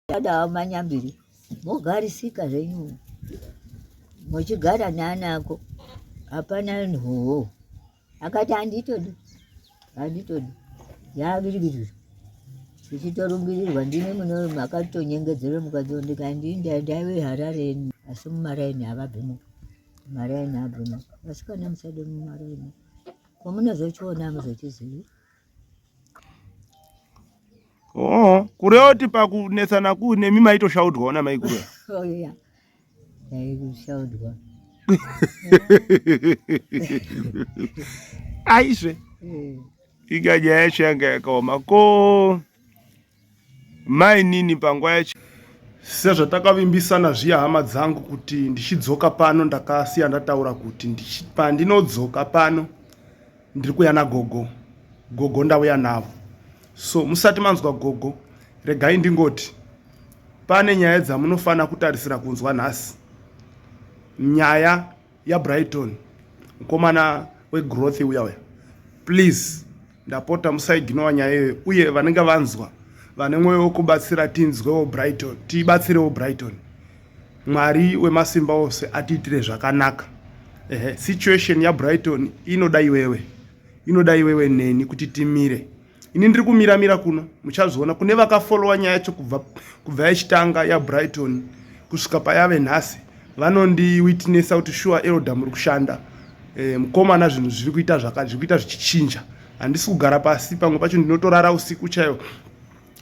Dada manyambiri mogarisika zvenyu muchigara neana ako hapana nhoho akati handitodi handitodi yavirikirira tichitorumbirirwa ndimi muno makatonyengedzera mukadzi ndikandi ndaive Harare asi mumaraini havabvimo maraini habvimo vasikana musade mumaraini kwamunozochiona hamuzochizivi Oh, kureva kuti pakunetsana ku nemi maitoshaudwawo namaiguru. Oh yeah. Ndaishaudwa. Aizve. Inga nyaya yacho yanga yakaoma. Ko mainini panguva yacho sezvatakavimbisana zviya hama dzangu kuti ndichidzoka pano ndakasiya ndataura kuti pandinodzoka pano ndiri kuya nagogo gogo ndauya navo so musati manzwa gogo regai ndingoti pane nyaya dzamunofanira kutarisira kunzwa nhasi nyaya yabrighton mukomana wegrowth uya uya please ndapota musaiginowa nyaya iyoyo uye vanenge vanzwa vane mwoyo wekubatsira tinzwewo brighton tibatsirewo brighton Mwari wemasimba ose atiitire zvakanaka. Ehe, situation yaBrighton inoda iwewe, inoda iwewe neni kuti timire. Ini ndiri kumira mira kuno, muchazviona kune vakafolowa nyaya yacho kubva kubva yachitanga yaBrighton kusvika payave nhasi, vanondiwitnessa kuti sure elder muri kushanda. E, mukomana zvinhu zviri kuita zvaka zviri kuita zvichichinja. Handisi kugara pasi, pamwe pacho ndinotorara usiku chaiwo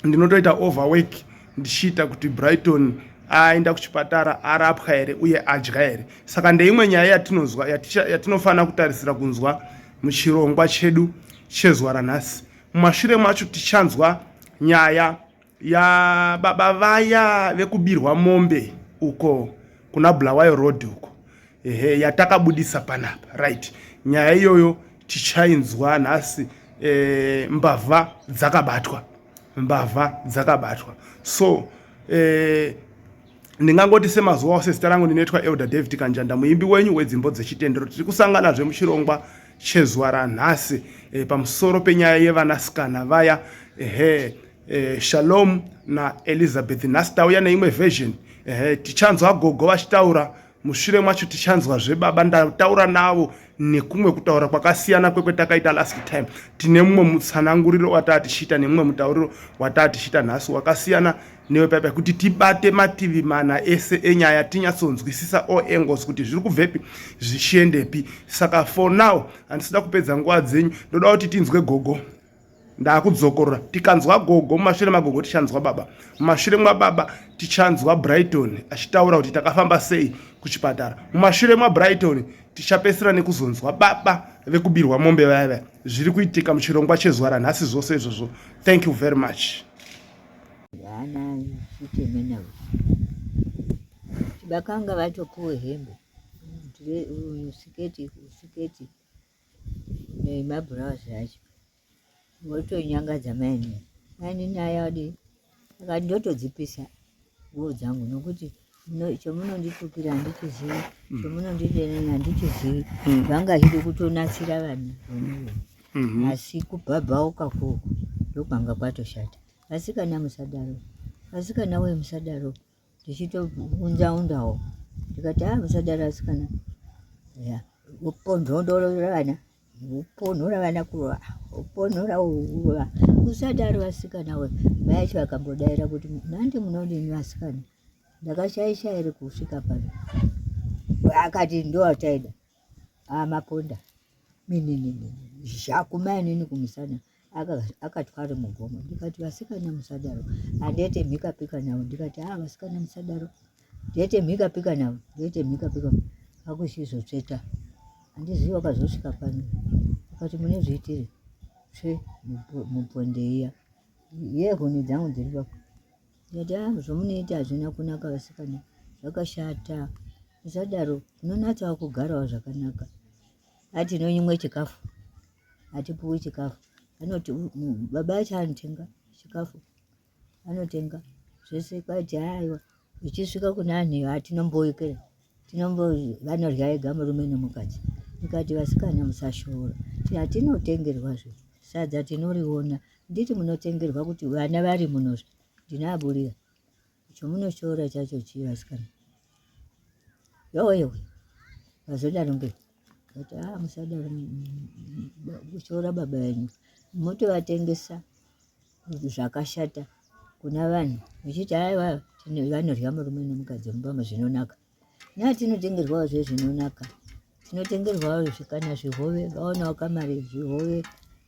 ndinotoita overwork ndichiita kuti Brighton aenda kuchipatara arapwa here uye adya here saka ndeimwe nyaya yatinozwa yatinofanira kutarisira kunzwa muchirongwa chedu chezuva ranhasi mumashure macho tichanzwa nyaya yababa vaya vekubirwa mombe uko kuna Bulawayo Road uko ehe yatakabudisa panapa right nyaya iyoyo tichainzwa nhasi e, mbavha dzakabatwa mbavha dzakabatwa so e, ndingangoti semazuva ose zita rangu ndinoitwa elder david kanjanda muimbi wenyu wedzimbo dzechitendero tiri kusanganazve muchirongwa chezuva ranhasi e, pamusoro penyaya yevanasikana vaya ehe e, shalom naelizabeth nhasi tauya neimwe version ehe tichanzwa gogo vachitaura mushure macho tichanzwazve baba ndataura navo nekumwe kutaura kwakasiyana kwekwetakaita last time tine mumwe mutsananguriro wataa tichiita nemumwe mutauriro wataa tichiita nhasi wakasiyana newepaipai kuti tibate mativi mana ese enyaya tinyatsonzwisisa all angles kuti zviri kubvepi zvichiendepi saka for now handisida kupedza nguva dzenyu ndoda kuti tinzwe gogo Ndakudzokorora tikanzwa gogo mumashure magogo tichanzwa baba mumashure mwababa tichanzwa Brighton achitaura kuti takafamba sei kuchipatara mumashure mwaBrighton tichapesera nekuzonzwa baba vekubirwa mombe vaya vaya zviri kuitika muchirongwa chezuva ranhasi zvose izvozvo thank you very much Vana chiteme navo vakanga vatopuwe hembe siketi siketi nemabhurauzi acho votonyangadza mainini mainini aya adii akati ndotodzipisa nguo dzangu nokuti chomunonditukira handichizivi mm. chomunondidenena handichizivi mm. vanga achidi kutonatsira vanhu vonuvo mm-hmm. asi kubhabhauka koko ndokwanga kwatoshata vasikana musadaro vasikana wee musadaro ndichitounza unzawo ndikati a ah, musadaro asikana ya uponhondorora vana uponhora vana kurova uponhora kurova usadaro vasikana we mai acho vakambodaira kuti nandi munodini vasikana ndakashaisha here kusvika pano akati ndoataida amaponda mininini zvakumainini kumusana akatwara mugomo ndikati vasikana musadaro handete mhika pika navo ndikati a ah, vasikana musadaro ndete mhika pika navo ndete mhika pika akuchizotsveta handizivi wakazosvika pano akati mune zviitire tsve muponde iya yehuni dzangu dziri papo ndikati a ah, zvamunoita hazvina kunaka vasikana zvakashata musadaro munonatsawo kugarawo zvakanaka ati inonyimwe chikafu hatipuwi chikafu anoti baba acho anotenga chikafu anotenga zvese kwaiti aiwa zvichisvika kuna anhu hatinomboikira tinombo vanorya ega murume nemukadzi ndikati vasikana musashoora hatinotengerwazve sadza tinoriona nditi munotengerwa kuti vana vari munozve ndinoaburira. Chomunoshoora chacho chii vasikana? Yowe yowe. Vazodaro ngei? Vati ah musadaro kushoora baba venyu. Motovatengesa zvakashata kuna vanhu muchiti aiwa vanorya murume nemukadzi mumba zvinonaka. Nyaya tinotengerwawo zve zvinonaka. Tinotengerwawo kana zvihove, vaonawo kamari zvihove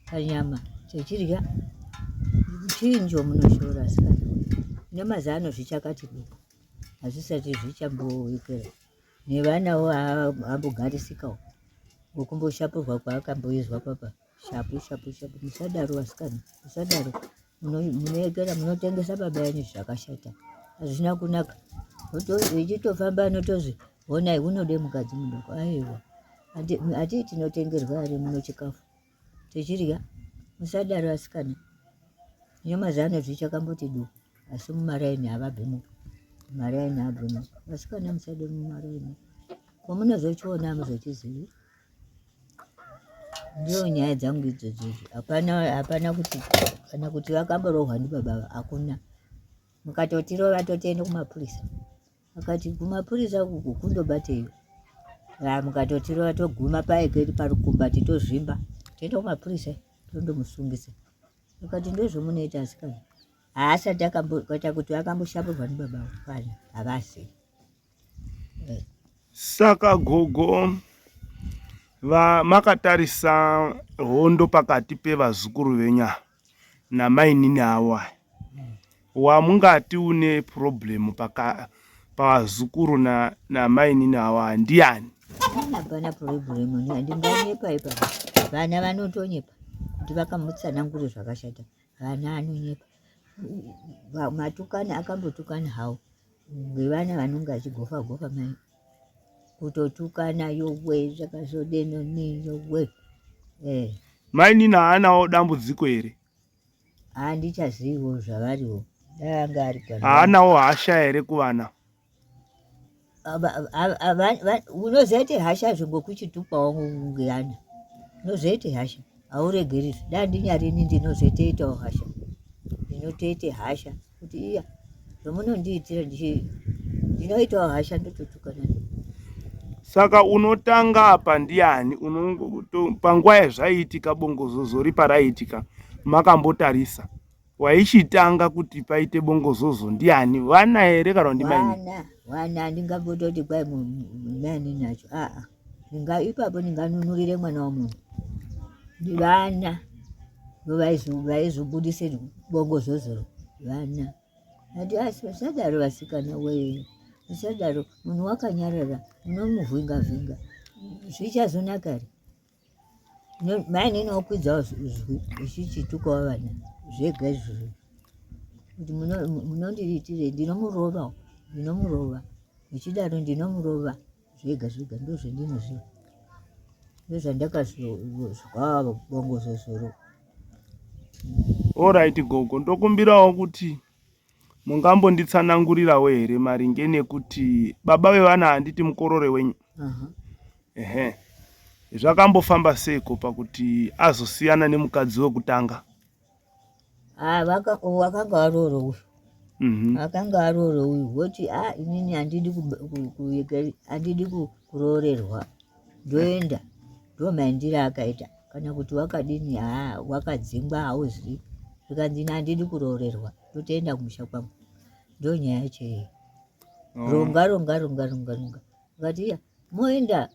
kanyama techirya. Chii ndicho munoshora asikana? Nemazano zvichakati duku. Hazvisati zvichamboekera. Nevanawo haambogarisikawo. Ngokumboshapurwa kwaakamboizwa papa. Shapu shapu shapu. Musadaro asikana. Musadaro. Munoekera munotengesa baba yenyu zvakashata. Hazvina kunaka. Vechitofamba anotozvi honai unode mukadzi mudoko. Aiwa. Ati tinotengerwa ari muno chikafu. Tichirya. Musadaro asikana. Nyamazano zvichakamboti duku. Asi mumaraini havabvimo. Mumaraini havabvimo. Vasikana musade mumaraini. Kwamunozochiona hamuzochizivi. Ndiyo nyaya dzangu idzodzo. Hapana hapana kuti kana kuti vakamborohwa ndibaba hakuna. Mukatotirova totoenda kumapurisa. Akati kumapurisa uku kundobateyo. Ya mukatotirova toguma paye kedu parukumbati tozvimba. Toenda kumapurisa tondomusungisa. Akati ndozvomunoita asikana. Haasati akamboita kuti akamboshapurwa ndibaba kana havasi. Saka gogo va makatarisa hondo pakati pevazukuru venyu ava namainini avo aya wamungati une problem paka pavazukuru na namainini avo aya ndiani? Hapana problem ndinganyepa ipapo. Vana vanotonyepa kuti vakamutsanangure zvakashata. Vana anonyepa. Matukana akambotukana hawo ngevana vanonge achigofa gofa mai kutotukana yowe zvakazodeno nei yowe eh. Mainini haanawo dambudziko here? Handichaziviwo zvavariwo dai anga ari pano. Haanawo hasha here kuvana? Unozoite hasha zvingokuchitukwawo ngeana unozoite hasha hauregereri dai ndinyarini ndinozoitoitawo hasha ndinotoite hasha kuti iya zvamunondiitira ndinoitawo hasha ndototukana. Saka unotanga apa ndiani panguva yazvaiitika bongozozo ripa raiitika makambotarisa waichitanga kuti paite bongozozo ndiani vana here kana kuti maini? Vana, vana handingambototi kwai nani nacho aa ndinga ipapo ndinganunurire mwana wamunhu ndivana vaizobudise bongozozoro vana ati asi usadaro vasikana wee usadaro munhu wakanyarara unomuvhinga vhinga zvichazonaka here Mai inokwidzawo zwi ichichitukawo vana zvega izvozvo kuti munondiitirei ndinomurova ndinomurova ndichidaro ndinomurova zvega zvega ndozvendinoziva ndozvandakazwa bongozozoro. Alright gogo ndokumbirawo kuti mungambonditsanangurirawo here maringe nekuti baba vevana handiti mukorore wenyu? Ehe. Zvakambofamba seiko pakuti azosiyana nemukadzi wekutanga? Ah, wakanga waroora uyu. Akanga aroora uyu woti ah, inini handidi handidi kuroorerwa ndoenda ndomaindira akaita kana kuti wakadini haa wakadzingwa hauzivi zvikanzi ini handidi kuroorerwa ndotoenda kumusha kwangu ndonyaya yacho iyi. Ronga ronga ronga ronga ronga akati iya moenda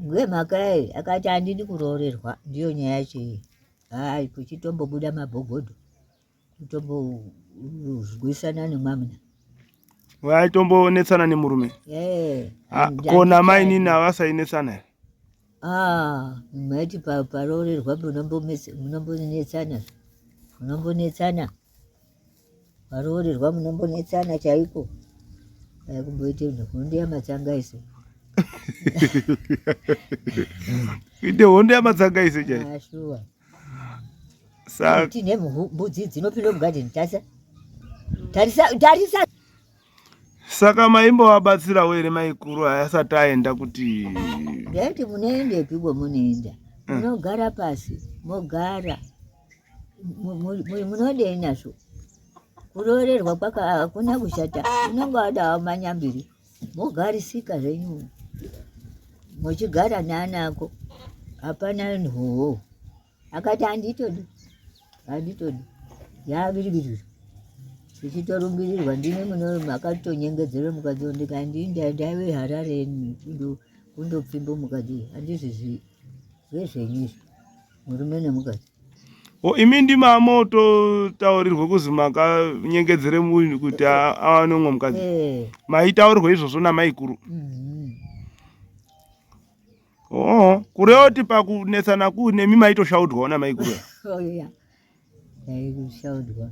ngemhaka yei akati handidi kuroorerwa ndiyo nyaya yacho iyi. Hai kuchitombobuda mabhogodho kutombozwisana nemwamuna. Vaitombonetsana nemurume? Eh. Ko namainini havasainetsana here? Ah, maiti paroorerwa munombonetsana munombonetsana Varoorerwa munombonetsana chaiko. Dai kumboite hondo yamatsanga ise. Kuite hondo yamatsanga ise chai. Ah, shuwa. Saka tine mbudzi dzinopinda mugarden tarisa. Tarisa tarisa. Saka maimbovabatsirawo here maikuru ayasati aenda kuti Ndaiti munoendepi kwamunoenda? Munogara pasi, mogara. Munodei nazvo? Kuroorerwa kwaka hakuna kushata, unenge wadawo manyambiri, mogarisika zvenyu muchigara neana ako, hapana nhoho. Akati handitodi, handitodi, yaviriviri tichitorumbirirwa ndini muno makatonyengedzera mukadzi uyu ndikandi ndaive Harare kundopfimba mukadzi uyu handizvizivi zvezvenyu izvi murume nemukadzi. O imi ndimamototaurirwe kuzi makanyengedzere munhu kuti awane umwe mukadzi eh. Maitaurirwe izvozvo namaikuru mm -hmm. Oo kureva kuti pakunetsana ku nemi maitoshaudwawo namaikuru oh, yeah. Ndaikushaudwa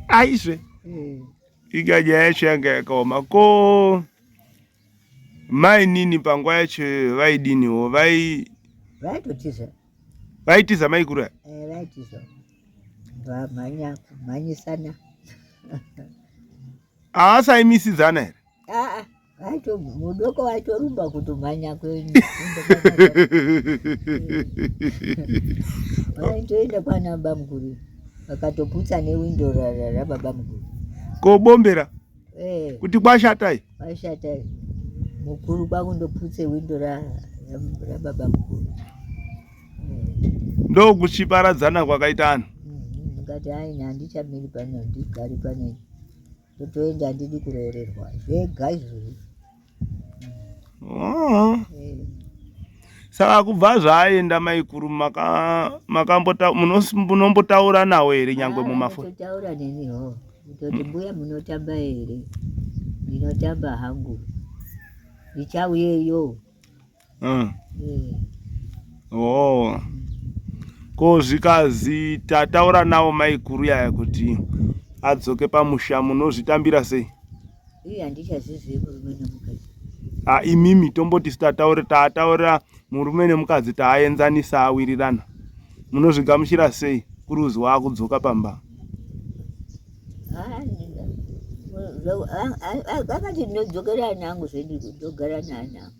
aizve eh. Inga nyaya yacho yanga yakaoma ko mainini panguva yacho vaidiniwo vai vaitotiza vaitiza maikuru aya eh, vaitiza vamhanya kumhanyisana haasaimisidzana here aa vaito mudoko vaitorumba kutomhanya kwenyu vaitoenda kwana bamukuru vakatoputsa newindo rababa mukuru kobombera eh. Kuti kwashatai kwashatai mukuru kwakundoputse windo rababa mukuru eh. Ndokuchiparadzana kwakaita anhu ndikati mm, aini handichamiri pano ndigari pano ndotoenda handidi kuroorerwa zvega izvozvo oh. Eh. Saka kubva zvaaenda maikuru makambota munombotaura nawo here nyangwe ah, mumafoni? Taura neni ho kutoti mbuya munotamba here? Ndinotamba hangu ndichauyeyo. Mm. Oh. Ko zvikazi tataura nawo maikuru yaya kuti adzoke pamusha munozvitambira sei? Iye handichazizivi murume nemukadzi. Ah, imimi tomboti tataura tataura murume nemukadzi taaenzanisa awirirana. Munozvigamuchira sei kuruzi waakudzoka pamba? Ah, akati ndinodzokera nangu zvedu ndogara naanangu.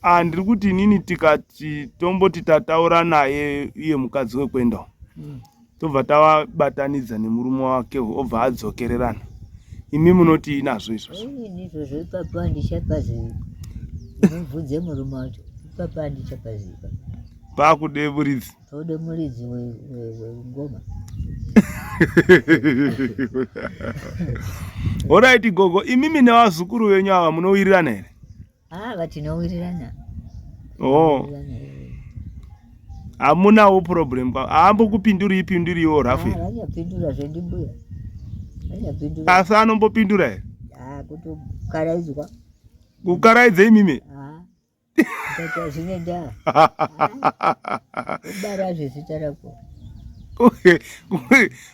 Ah, ndiri kuti inini tikati tomboti tataura naye iye mukadzi wekuenda mm. tobva tavabatanidza nemurume wake obva adzokererana imi munotii nazvo izvozvo ini izvozvo ipapo handichapazivi mubvunze murume wacho ipapo handichapaziva pakude muridzi tode muridzi wengoma Horaiti gogo, imimi nevazukuru venyu ava munowirirana here? Ah, vatinowirirana. Oh. Hamunawo problem kwa haambokupinduri pinduriwo rafu. Ah, vanyapindura zvendimbuya. Vanyapindura. Asi anombopindura here? Ah, kutokaraidzwa. Kukaraidza imimi? Ah. Ndati zvine ndaa. Kubara zvezita rako.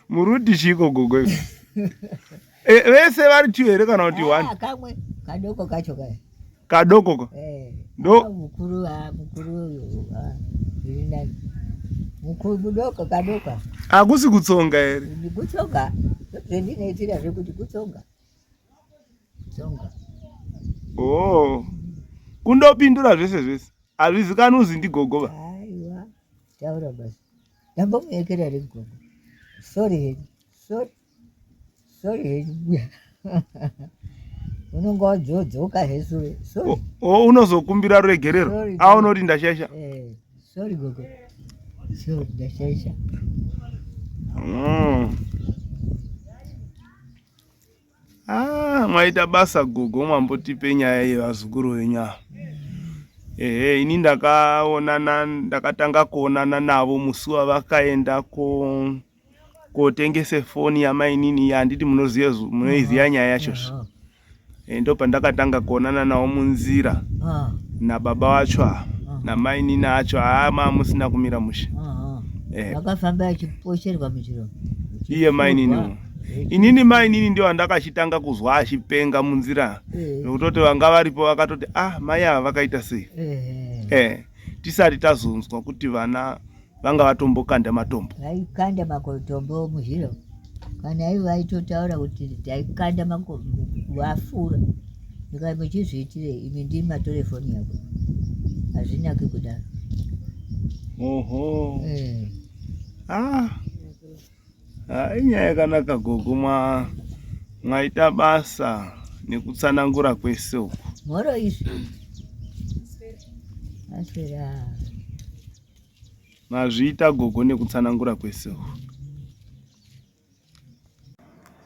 Muruti chiko gogo. Eh, vese vari two here kana kuti one? Ah, kamwe kadoko kacho kaya. Kadoko ka? Eh. Ndo ah, mukuru ah mukuru uyu ah zviri nani. Mukuru mudoko kadoko. Hakusi kutsonga here? Kutsonga. Zvendinoitira zvekuti kutsonga. Tsonga. Oh. Kundopindura zvese zvese. Hazvizikanwi uzi ndigogo ba. Aiwa. Taura basi. Ndambomuyekera regogo. Sorry henyu. Sorry. Sorry henyu mbuya. Unonga wadzodzoka hesure. Sorry. Oh, unozokumbira ruregerero. Aona kuti ndashaisha. Eh, sorry gogo. Sorry ndashaisha. Ah, mwaita basa gogo mwambotipe nyaya yevazukuru venyu ava. Ehe, ini ndakaonana ndakatanga kuonana navo musi wavakaenda ko kotengese foni yamainini iya handiti munoziva munoiziva nyaya yacho zve. Eh, ndopandakatanga kuonana navo munzira Ah, nababa vacho ava Ah. namainini acho haa maa musina kumira mushe. ah, ah. Eh, Vakafamba achiposherwa muchiro. Iye mainini uyu. Inini mainini ndiyo andakachitanga kuzwa achipenga munzira Eh. nokutoti vanga varipo vakatoti ah mai ava vakaita sei Eh. eh, tisati tazonzwa kuti vana vanga vatombokanda matombo Vaikanda matombo muzviro kana ivo vaitotaura kuti taikanda vafura ndikati muchizviitirei imi ndimi matore foni yako hazvinaki kudaro. Oho. Ah. Ah, inyaya yakanaka gogo mwa mwaita basa nekutsanangura kwese uku. Mhoro izvi. Aswera. Mazviita gogo nekutsanangura kwese uku.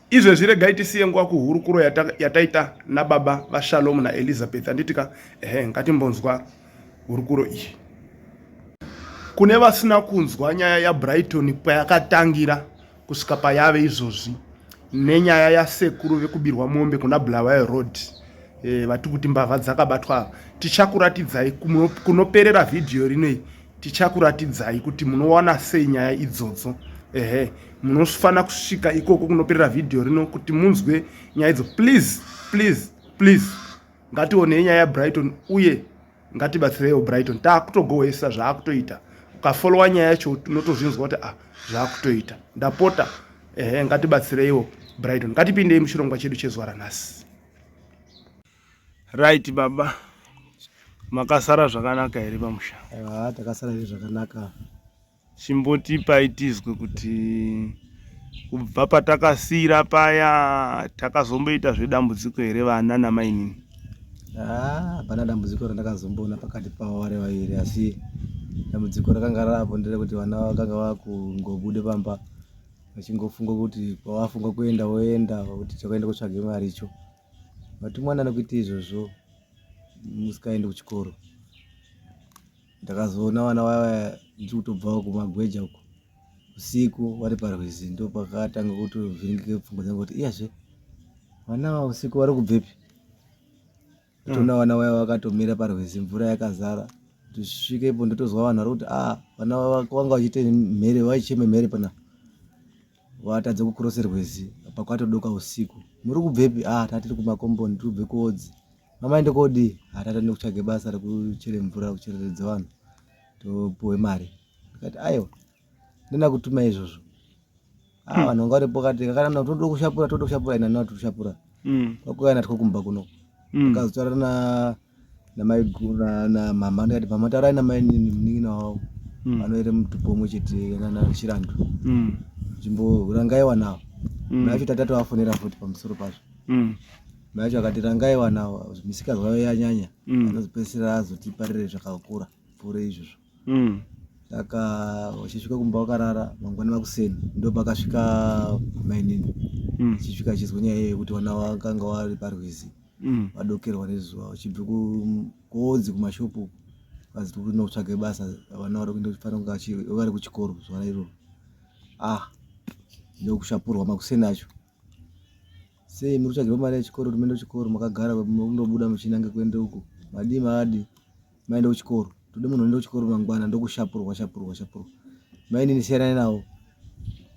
Izvezvi regai tisiye nguva kuhurukuro yataita nababa vaShalom naElizabeth handiti ka? Ehe, ngatimbonzwa hurukuro iyi. Kune vasina kunzwa nyaya yaBrighton payakatangira kusvika payave izvozvi nenyaya yasekuru vekubirwa mombe kuna Bulawayo Road e, vati kuti mbavha dzakabatwa ava tichakuratidzai kunoperera vhidhiyo rinoi tichakuratidzai kuti munowana sei nyaya idzodzo ehe munofanira kusvika ikoko kunoperera vhidhiyo rino kuti munzwe nyaya idzo please please please ngationei nyaya yabrighton uye ngatibatsireiwo brighton taakutogohwesa zvaakutoita ukafolowa nyaya yacho unotozvinzwa kuti ah zvaakutoita ndapota ehe ngatibatsireiwo brighton ngatipindei muchirongwa chedu chezuva ranhasi Right baba, makasara zvakanaka here pamusha? Ah, takasara here zvakanaka. Chimbotipai tizwe kuti kubva patakasiira paya takazomboita zvedambudziko here vana namainini? Ah, hapana dambudziko randakazomboona pakati pavo vari vaviri asi dambudziko rakanga rarapo nderekuti vana vakanga vakungobude pamba vachingofunga kuti kwavafunga kuenda voenda kuti takaenda kutsvage mari icho But mwana anokuita izvozvo musikaendi kuchikoro. Ndakazoona vana vaya ndiri kutobvawo kumagweja uko usiku vari parwizi ndopakatanga kutovhiringika pfungwa dzangu kuti iyazve vana ava usiku vari kubvepi ndotoona vana vaya vakatomira parwizi mvura yakazara ndosvikepo ndotozwa vanhu vari kuti ah vana vanga vachiita mhere vaicheme mhere pana Watadza kucrosser rwizi apa kwatodoka usiku. Muri kubvepi? Ah, tatiri kumakomboni tiri kubve kuodzi. Mama ende kodii? Ah, tata nekutsvage basa rekuchere mvura kuchereredza vanhu topuwe mari. Ndikati aiwa ndina kutuma izvozvo. Ah, hmm. vanhu vanga varipo kati kana toda kushapura toda kushapura ina nati kushapura. Mm. Kwakuya natwo kumba kuno. Mm. Akazotaura na namaiguru namama ndikati mama taurai namai munin'ina wavo mm. vanoere mutupo umwe chete nachirandu mm. chimborangai wanawo mm. mai acho tatatovafonera futi pamusoro pazvo mm. mai acho akati rangai wanawo misikazwa yavo yanyanya mm. anozopedzisira azotiparire zvakakura pfuure izvozvo mm. saka uchisvika kumba wakarara mangwana makuseni ndo pakasvika mainini mm. achisvika achizwa nyaya yekuti wana wakanga wari parwizi mm. vadokerwa nezuva uchibve kuodzi kumashopu vazi tikunotsvaga basa vana vari kuenda kufanira kunge vari kuchikoro zuva iroro ah ndokushapurwa makuseni acho sei muri kutsvagirwa mari yechikoro kuti muende kuchikoro makagara mundobuda muchinanga kuenda uko madii maadi maenda kuchikoro tode munhu unoenda kuchikoro mangwana ndokushapurwa shapurwa shapurwa mainini siyanai nawo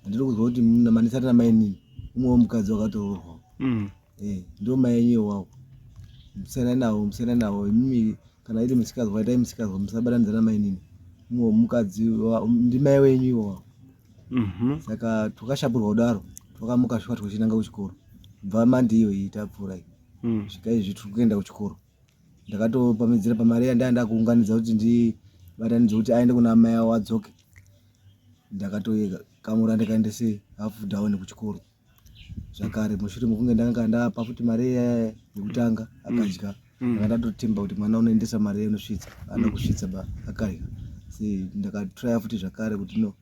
handiri kuzwa kuti manisati namainini umwe wemukadzi wakatoroorwa mm. Eh, ndo mai enyu iwawo musiyana nawo musiyana nawo imimi kana iri misikazwa itai misikazwa musabatanidza namainini umwe mukadzi ndimai wenyu iwawo mhm. saka twakashapurwa kudaro twakamuka shuwa twachinanga kuchikoro kubva mandi iyo iyi tapfuura iyi mm. svika izvi tiri kuenda kuchikoro ndakatopamhidzira pamari yandanga ndakuunganidza kuti ndibatanidze kuti aende kuna amai avo adzoke ndakatokamura ndikaendese half down kuchikoro zvakare mushure mekunge ndanga ndapa futi mari iya yekutanga akadya mm. ndanga ndatotemba kuti mwana unoendesa mari iya unosvitsa ana mm. kusvitsa ba akadya si ndakatraya futi zvakare kuti no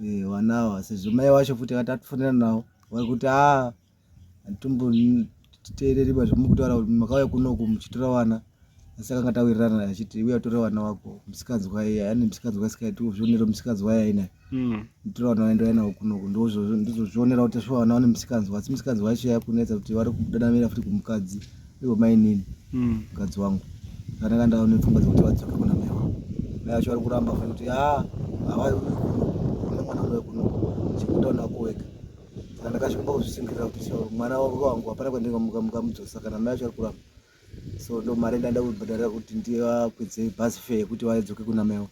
eh, vana ava sezvo mai vacho futi akati atifonera nawo vari kuti a ah, handitomboteereri ba zvamuri kutaura kuti makauya kunoku muchitora vana asi akanga tawirirana achiti uya utore vana wako musikanzwa iya ane musikanzwa isikaiti uzvionere musikanzwa iya inayo mm. nditora vana vaenda vainawo kunoku ndozozvionera kuti shuwa vana vane musikanzwa asi musikanzwa yacho yakunetsa kuti vari kudanamira futi kumukadzi ivo mainini mm. mukadzi wangu saka ndanga ndaone pfungwa dzekuti vadzoke kuna mai wavo mai vacho vari kuramba futi kuti a havauyi kuno kuna mwana unouya kuno chikuita unako wega saka ndakasvika pakuzvisungirira kuti shuwa mwana wangu hapana kwandingamukamudzosa kana mai vacho vari kuramba so ndo mari ndanda kubhadhara kuti ndivakwidze bus fare yekuti vadzoke kuna mai wavo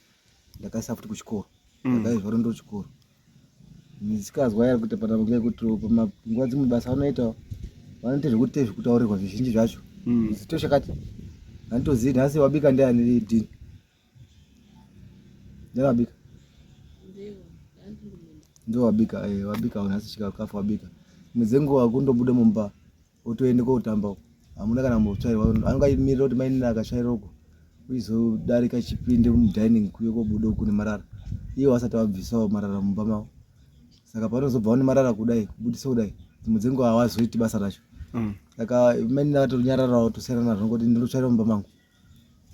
ndakaisa futi kuchikoro mm. ndakaizwa mm. ndo chikoro misikazwa yari kuita pana ngekuti nguva dzimwe basa vanoita vanoita zvekuti zvekutaurirwa zvizhinji zvacho mm. zito chakati handitozivi nhasi wabika ndiani dini Ndakabika. Ndiwo wabika, eh, wabika nhasi chikafu wabika. Mudzenguva kundobuda mumba wotoenda kotamba uko. Hamuna kana mbotsvairwa. Anonga achimirira kuti mainini akatsvaira uko. Uchizodarika chipinde mudining kuye kobuda uku nemarara. Iwo asati wabvisawo marara mumba mavo. Saka paunozobva une marara kudai, kubudisa kudai, dzimwe dzenguva hawazoiti basa racho. Saka mainini akatonyararawo tosiyana nazvo ngokuti ndinotsvaira mumba mangu.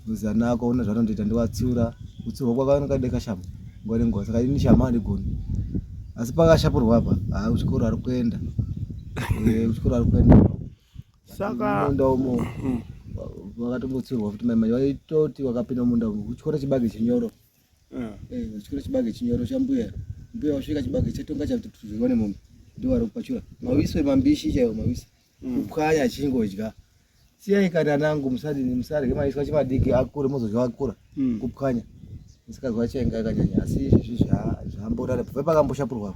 Kuzi ana ako una zvaanondoita ndiwatsiura kutsiurwa kwako anonga kashama nguva nenguva saka ini shama handigoni asi pakashapurwa apa haa kuchikoro ari kuenda eh, kuchikoro ari kuenda saka munda umo vakatombotsiurwa futi mai vaitoti wakapinda munda umo kuchikoro chibage chinyoro eh, kuchikoro chibage chinyoro chambuya mbuya wasvika chibage chatonga chatozviwa nemombe ndiwo ari kupachura mawiso mambishi chaiwo mawiso kupwanya achingodya siyai kana nangu musadini musarye maiswa chimadiki akure mozodya akura kupwanya musikazwa chainga yakanyanya asi izvezvi zvamborara pabva pakamboshapurwa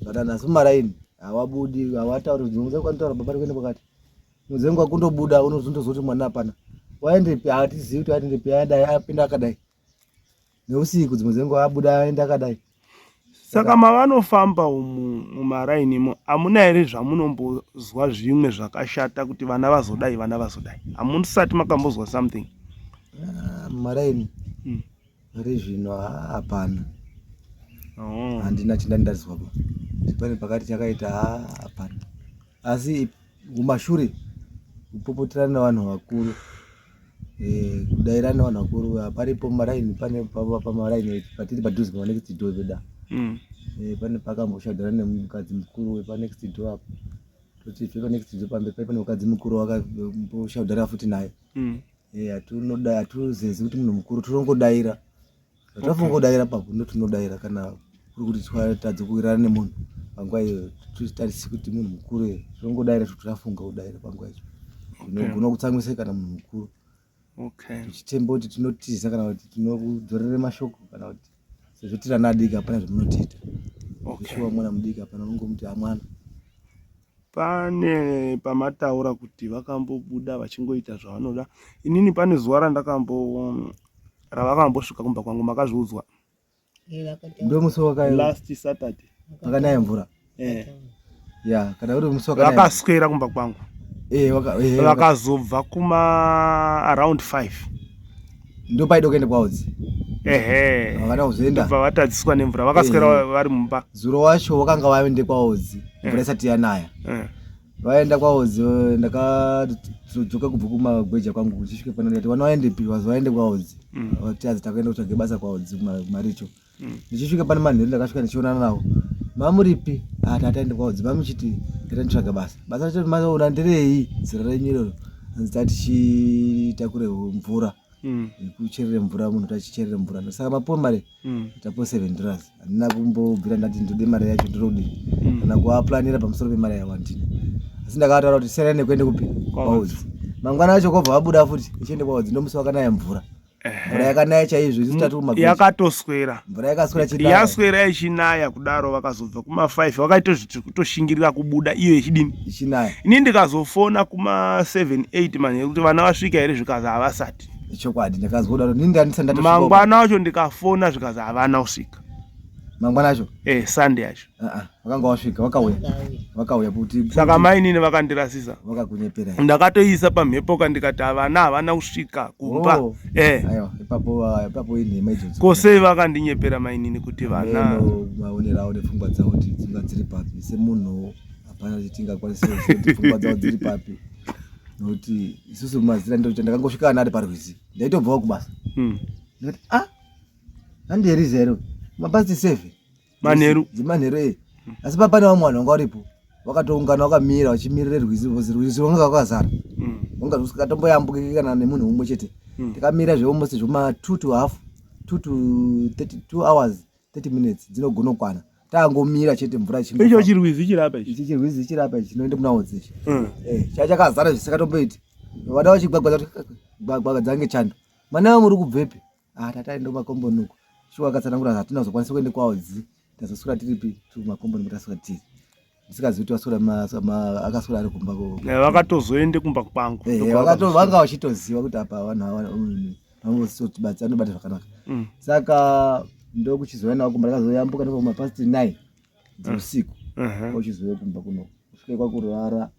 zvadana asi mumaraini hawabudi hawatauri mudzengu kwanotaura baba rikuenda kwakati mudzengu akundobuda unozondozoti mwana hapana waendepi hatizivi kuti aendepi aenda apinda akadai neusiku dzimwe dzenguva abuda aenda akadai saka mavanofamba umu mumarainimo hamuna here zvamunombozwa zvimwe zvakashata kuti vana vazodai vana vazodai hamusati makambozwa something ah, mumaraini pari zvino hapana oh. handina chindandarizwa pa pane pakati chakaita hapana asi kumashure kupopoterana nevanhu vakuru eh, kudairana nevanhu vakuru paripo mumaraini pane pamaraini patiri padhuze pamanext door peda eh, pane pakamboshadhana nemukadzi mukuru wepanext door apo toti pepanext door pamberi pai pane mukadzi mukuru wakamboshaudhana futi naye eh, hatunoda hatuzezi kuti munhu mukuru tinongodaira Tafungodaira papo ndotinodaira kana kuri kuti twatadza kuwirirana nemunhu panguva iyoyo titarisi kuti munhu mukuru here tinongodaira kuti tafunga kudaira panguva icho zvinogona kutsamwisa kana munhu mukuru tichitemba kuti tinotiza kana kuti tinokudzorere mashoko kana kuti sezvo tiri ana adiki hapana zvamunotiita shuwa mwana mudiki hapana unongomuti amwana Pane pamataura kuti vakambobuda vachingoita zvavanoda. Inini pane zuva randakambo ravakambosvika kumba kwangu makazviudzwa. Ndomusi waka last Saturday. Pakanaya mvura. Eh. Ya, kana uri musi wakanaya. Vakaswera kumba kwangu. Eh, waka eh, vakazobva kuma around 5. Ndopaida kuenda kwaudzi. Ehe. Vakada kuzoenda. Ndobva vatadziswa nemvura vakaswera eh. vari mumba. Zuro wacho wakanga vaende kwaudzi mvura eh. isati yanaya. Eh. Vaenda kwaudzi ndakadzoka kubva kumagweja kwangu kuchisvike pano ndikati vana vaendepi vazi vaende kwaudzi. Vati azi takaenda kutsvage basa kwaudzi kumaricho. Ndichisvika pane manheru ndakasvika ndichionana navo. Mamuripi? Ah tata ende kwaudzi mamuchiti tata nditsvaga basa. Basa racho maona nderei zera renyu iroro. Hanzi tatichitakure mvura. Kucherere mvura munhu tachicherere mvura. Saka mapuwa mari tapuwa $7. Handina kumbobvira ndati ndode mari yacho ndinodini. Kana kuaplanira pamusoro pemari yawandina. Asi ndakataura kuti siyanai nekuende kupi? Kwaudzi. Mangwana acho kwabva vabuda futi ichiende kwaudzi ndomusi wakanaya mvura. Mvura yakanaya chaizvo isu tati kumagweja. Yakatoswera. Mvura yakaswera chinaya. Yaswera ichinaya kudaro vakazobva kuma 5 vakaita zvekutoshingirira kubuda iyo ichidini? Ichinaya. Ini ndikazofona kuma 7 8 manheru kuti vana vasvika here zvikazi havasati. Chokwadi ndakazwa kudaro nini ndandisati ndatosvika. Mangwana wacho ndikafona zvikazi havana kusvika. Mangwana acho? Eh, Sunday yacho. Ah ah, vakanga wasvika vakauya. Vakauya kuti Saka mainini vakandirasisa. Vakakunyepera. Ndakatoisa pamhepo ka ndikati havana havana kusvika kumba. Oh. Eh. Aiwa, ipapo ah, ipapo inhema idzodzo. Ko sei vakandinyepera mainini kuti vana maonero avo nepfungwa dzavo kuti dzinga dziri papi semunhu hapana kuti tingakwanisa kuziva kuti pfungwa dzavo dziri papi nokuti isusu mazira ndokuti ndakangosvika ana ari parwizi ndaitobvawo kubasa ndikati ah handi here here mapast 7 manheru dzemanheru e asi papane vamwe vanhu vanga varipo vakatoungana vakamira vachimirira rwizi because rwizi rwanga rwakazara rwanga rusingatomboyambukiki kana nemunhu mumwe chete tikamira zvealmost zvema 2 to half 2 to 32 hours 30 minutes dzinogona kukwana tangomira chete mvura icho chirwizi chirapa ichi ichi chirwizi chirapa ichi chinoenda kuna odzi ichi eh chakazara zvisikatomboiti vada vachigwagwadza gwagwadza ngechando mwana muri kubvepi ah tata ndo makomboni uko shuwa akatsanangura hatina kuzokwanisa kuenda kwaodzi tazoswera tiripi tiri kumakomboni kutaswera tiri ndisikazivi kuti waswera akaswera ari kumba vakatozoende kumba kwangu vanga vachitoziva kuti apa vanhu ava vanobata zvakanaka saka Ndokuchizouya nawo kumba, ndakazoyambuka ndokuma past 9 dzeusiku. Kwauchizouya kumba kuno kusvika kwakurara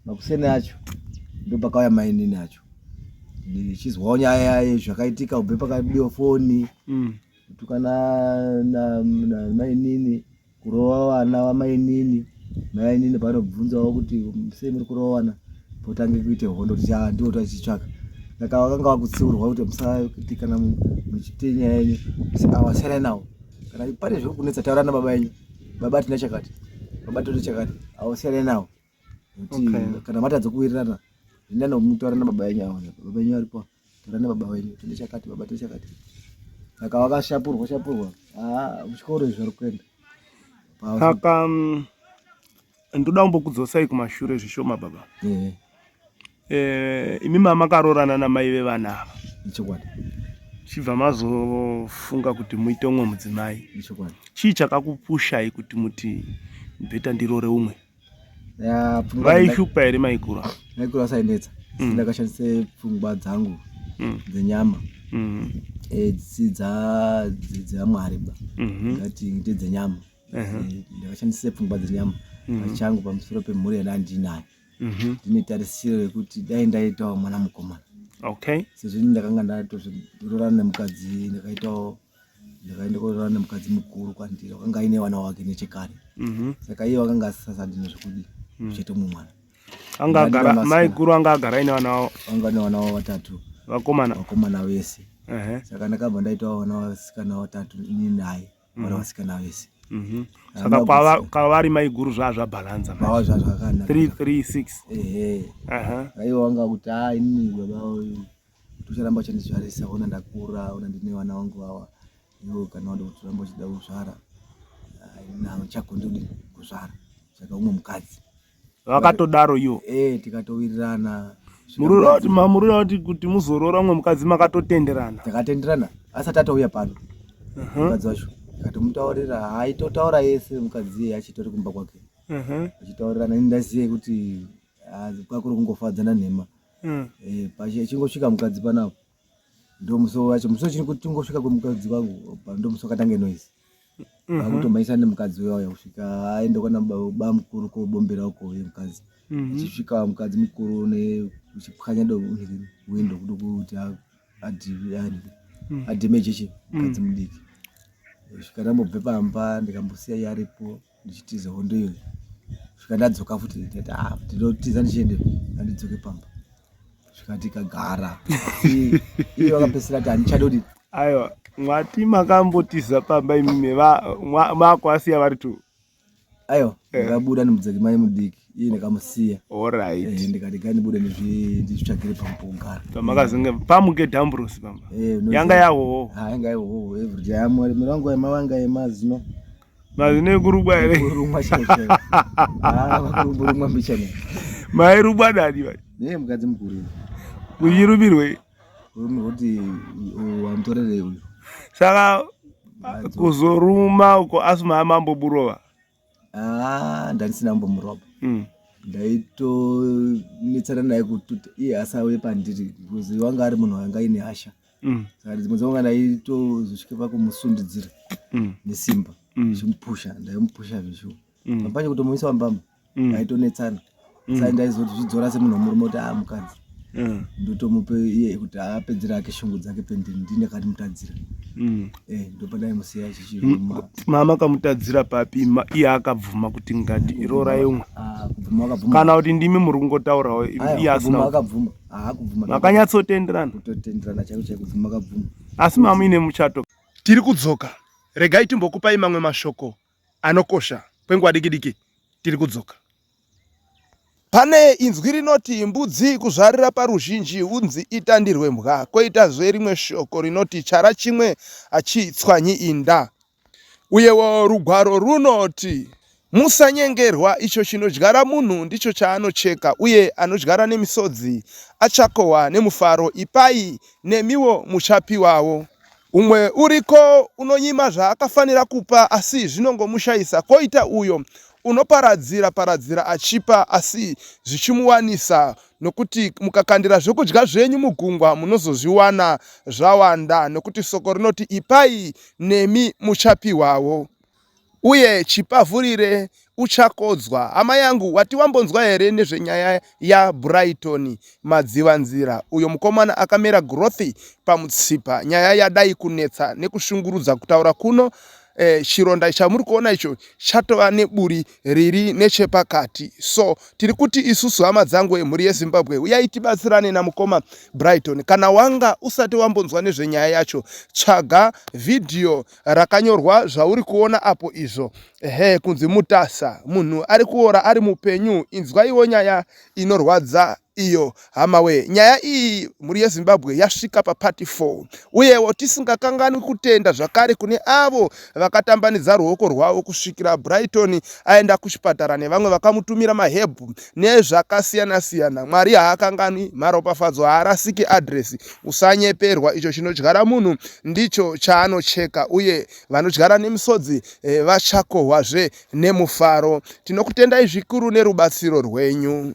makuseni acho ndopakauya mainini acho ndichizwawo nyaya yezvakaitika kubve pakabiwa foni kutukana namainini kurova vana vamainini mainini panobvunzawo kuti sei muri kurova vana potange kuite hondo kuti ah, ndiwo tachitsvaka saka vakanga vakutsiurwa kuti musaiti kana muchite nyaya yenyu awasiyanai nawo kana pane zviri kunetsa taura nababa yenyu baba tina chakati baba toti chakati awasiyanai nawo kuti kana matadza kuwirirana zvindana mutaura nababa yenyu avo baba yenyu varipo taura nababa wenyu tine chakati baba tine chakati saka vakashapurwa shapurwa ah, kuchikoro izvi vari kuenda saka ndoda kumbokudzosai kumashure zvishoma baba eh. Eh, imi mamakaroorana namai vevana ava ichokwadi chibva mazofunga kuti muite umwe mudzimai ichokwadi chii chakakupushai kuti muti bheta ndirore umwe Ya, pfungwa vaishupa here maikuru ava? maikuru vasainetsa ndakashandisa pfungwa dzangu dzenyama eh, dzisi dzamwari ba ngati ndedzenyama Eh, ndakashandisa pfungwa dzenyama pachangu pamusoro pemhuri yandandinayo ndine tarisiro yekuti dai ndaitawo mwana mukomana okay sezvo ini ndakanga ndatozviroorana nemukadzi ndakaitawo ndakaenda kuroorana nemukadzi mukuru kwandiri wakanga aine vana wake nechekare saka iye wakanga asisasadi nezvekudi kucheta umwe mwana anga agara maiguru anga agara aine vana vavo vanga vane vana vavo vatatu vakomana vakomana vese Ehe. saka ndakabva ndaitawo vana vasikana vatatu ini naye vana vasikana vese Saka kwavari maiguru zvaa zvabhalanza zvava zvazvakanaka 336 ehe Aha. aiwa wanga kuti a inini baba uyu tucharamba uchandizvarisa ona ndakura ona ndine vana vangu ava iwe kana wada kuti uramba uchida kuzvara chako ndodi kuzvara saka umwe mukadzi Vakatodaro iwo. Eh, tikatowirirana. Murura kuti mamurura kuti kuti muzoroora umwe mukadzi makatotenderana. Takatenderana asati atouya pano. Mukadzi wacho akatomutaurira haitotaura yese mukadzi iye achitori kumba kwake. Achitaurirana ini ndaziye kuti ah, kwakuri kungofadzana nhema. Eh, pachingosvika mukadzi panapo ndomusi wacho musi wachiri tingosvika kwemukadzi wangu ndomusi wakatange noise vakutomhanyisa nemukadzi uya uya kusvika aenda kwana bamukuru kobombera uko ye mukadzi achisvika mukadzi mukuru nechipwanya windo kuti adhimeje chi mukadzi mudiki svika ndambobve pamba ndikambosiya iye aripo ndichitiza hondo iyoyo svika ndadzoka futi ndati ah ndinotiza ndichiende andidzoke pamba svika tikagara asi iye vakapedzisira kuti handichadi kuti Aiwa, mwati makambotiza pamba imimi makuasiya vari two. Aiwa, ndakabuda nemudzimai mudiki iye ndakamusiya. Alright. Eh, ndikati gai ndibude ndizvitsvagire pamupogara. Pamakazenge pamuke Dambros pamba. Eh, Yanga yahoho. Ha, yanga yahoho every day. Amwari mirango yemawanga yemazino. Mazino ekurumwa here? Kurumwa chaiko. Ah, vakurumwa mbichana. Mairumwa nani vai? Ndiye mukadzi mukuru. Uchirumirwei? Kurumirwa kuti wamutorerei uyu. Saka kuzoruma uko asi mamamboburova? Ah, ndandisina kumbomurova. Ndaitonetsana naye kuti iye asauye pandiri because wanga ari munhu wanga aine hasha. Saka dzimwe dzenguva ndaitozosvika pakumusundidzira nesimba ndichimupusha, ndaimupusha zveshuwa. Pamwe kutomuisa pambama aitonetsana. Saka ndaizozvidzora semunhu wemurume kuti ah mukadzi. Ndotomupe iye kuti apedzere ake shungu dzake pendiri ndini ndakamutadzira. Eh, ndopandaimusiya chichiruma. Mama kamutadzira papi iye akabvuma kuti ngati rorai umwe. Ah, kubvuma akabvuma. Kana kuti ndimi muri kungotaurawo iye asina. Akabvuma. Ah, kubvuma. Makanyatsotenderana. Kutotenderana chaiko chaiko kubvuma akabvuma. Asi mamuine muchato. Tiri kudzoka. Regai timbokupai mamwe mashoko anokosha kwenguva diki diki. Tiri kudzoka. Pane inzwi rinoti mbudzi kuzvarira paruzhinji hunzi itandirwe mbwa, koitazve rimwe shoko rinoti chara chimwe hachitswanyi inda. Uyewo rugwaro runoti, Musanyengerwa, icho chinodyara munhu ndicho chaanocheka, uye anodyara nemisodzi achakohwa nemufaro. Ipai, nemiwo muchapiwawo. Umwe uriko unonyima zvaakafanira kupa asi zvinongomushayisa, koita uyo Unoparadzira paradzira achipa asi zvichimuwanisa nokuti mukakandira zvokudya zvenyu mugungwa munozozviwana zvawanda nokuti soko rinoti ipai nemi muchapiwawo. Uye chipavhurire uchakodzwa. Hama yangu, wati wambonzwa here nezvenyaya yaBrighton Madzivanzira, uyo mukomana akamera growth pamutsipa? Nyaya yadai kunetsa nekushungurudza kutaura kuno. Eh, chironda chamuri kuona icho chatova neburi riri nechepakati. So tiri kuti isusu hama dzangu emhuri yeZimbabwe, uyai tibatsirane namukoma Brighton. Kana wanga usati wambonzwa nezvenyaya yacho, tsvaga vhidhiyo rakanyorwa zvauri kuona apo izvo ehe kunzi Mutasa munhu ari kuora ari mupenyu inzwaiwo nyaya inorwadza iyo hama wee nyaya iyi mhuri yeZimbabwe yasvika papati 4 uyewo tisingakanganwi kutenda zvakare kune avo vakatambanidza ruoko rwavo kusvikira Brighton aenda kuchipatara nevamwe vakamutumira mahebhu nezvakasiyana siyana. Mwari haakanganwi maropafadzo, haarasiki address. Usanyeperwa, icho chinodyara munhu ndicho chaanocheka, uye vanodyara nemisodzi eh, vachakohwazve nemufaro. Tinokutendai zvikuru nerubatsiro rwenyu.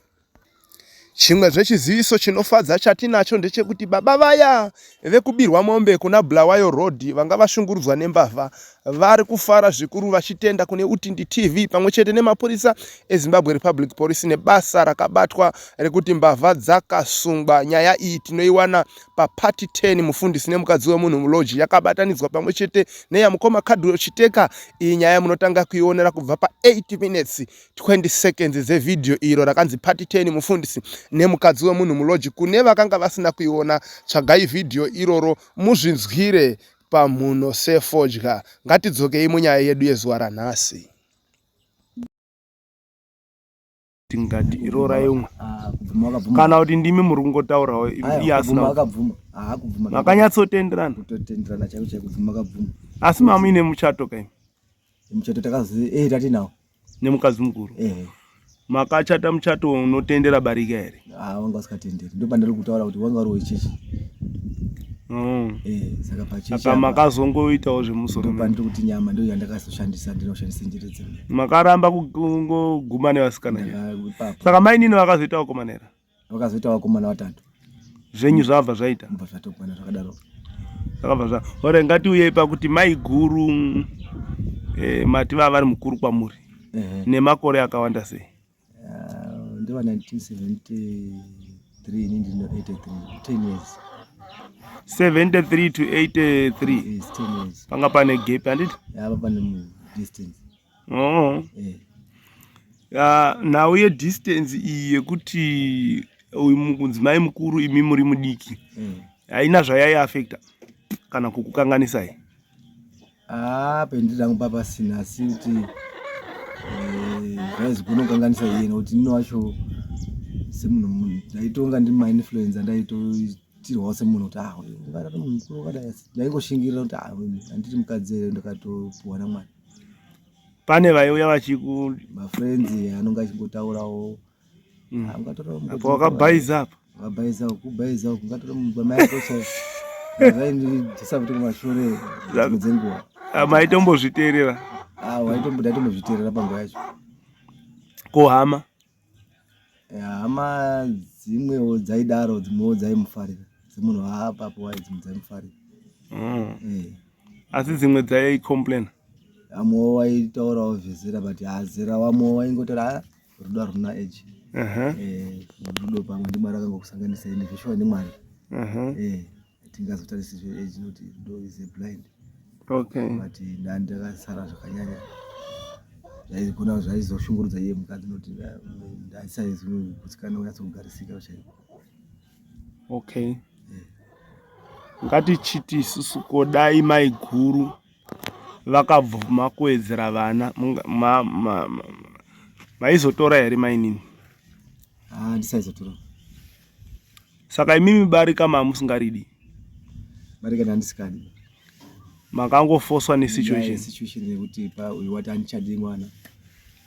Chimwezve chiziviso chinofadza chatinacho ndechekuti baba vaya vekubirwa mombe kuna Bulawayo Road vanga vashungurudzwa nembavha vari kufara zvikuru vachitenda kune Utindi TV pamwe chete nemapurisa eZimbabwe Republic Police nebasa rakabatwa rekuti mbavha dzakasungwa. Nyaya iyi tinoiwana papati 10 mufundisi nemukadzi wemunhu muloji yakabatanidzwa pamwe chete neyamukoma Kadwell Chiteka. Iyi nyaya munotanga kuionera kubva pa 8 minutes 20 seconds dzevhidhiyo iro rakanzi part 10 mufundisi nemukadzi wemunhu muloji. Kune vakanga vasina kuiona, tsvagai vhidhiyo iroro muzvinzwire pamhuno sefodya. Ngatidzokei munyaya yedu yezuva ranhasi. Tingati iroorai umwe ah, kana kuti ndimi muri kungotaurawo iye asina akabvuma ah, kubvuma makanyatsotenderana kutotenderana chaiko chaiko kubvuma akabvuma asi mamuine muchato kaimi muchato takazi eh tatinawo nemukadzi mukuru eh makachata muchato unotendera barika here ah wanga usikatenderi ndo pandiri kutaura kuti wanga uri wechechi mm. eh saka pachechi saka makazongoitawo zvemusoro ndo pandiri kuti nyama ndo yandakazoshandisa ndinoshandisa njere dzimwe makaramba kungoguma nevasikana saka mainini vakazoita vakomana here vakazoita vakomana vatatu zvenyu zvabva zvaita bva zvatokwana zvakadaro zvakabva zva ore ngatiuyei pakuti mai guru eh, mati vava vari mukuru kwamuri eh. nemakore akawanda sei uh, ndiva 1973 ini ndino 83 10 years 73 to 83 yes, 10 years panga pane gap handiti yeah, pane distance Oh. Eh. Uh, nhau yedistance iyi yekuti uyu mudzimai mukuru imi muri mudiki mm. haina zvayaiafecta kana kukukanganisai ah, pendiri rangu papasina asi kuti eh, zvaizogona kukanganisa iye nokuti nino wacho semunhu ndaitonga ndiri mainfluencer ndaitoitirwawo semunhu kuti ah ungadaro munhu mukuru wakadai asi ndaingoshingirira kuti ah handiti mukadzi here ndakatopuwa namwari Pane vaiuya vachiku mafriends anonga achingotaurawo mm. Ah, apa wakabhaiza apa wakabhaiza kubhaiza ungatora mai ako chaivo zvaindidzosa futi kumashure dzimwe dzenguva ah, maitombozviteerera ah, waitombozviteerera panguva yacho ko hama Hama dzimwewo dzaidaro dzimwewo dzaimufarira semunhu waapapo waye dzimwe dzaimufarira mm. eh. Asi dzimwe dzaikomplaina vamwewo waitaurawo vezera but hazera vamwewo waingotaura ah, rudo haruna age uh -huh. eh, rudo pamwe ndimwari akangokusanganisa ende zveshuwa ndimwari uh -huh. eh. Tingazotarisi zve age nokuti rudo is a blind. Okay. But ndakasara zvakanyanya zvaigona zvaizoshungurudza iye mukadzi nokuti ndaisaizokusikana kunyatsokugarisika chaiko. Okay. Yeah. Ngatichiti isusu kodai maiguru vakabvuma kuwedzera vana maizotora here mainini? Ah, ndisaizotora. Saka imimi barika mamusingaridi? Barika ndandisikadi. Makangofoswa nesituation. Situation yekuti pa uyu wati andichadi mwana.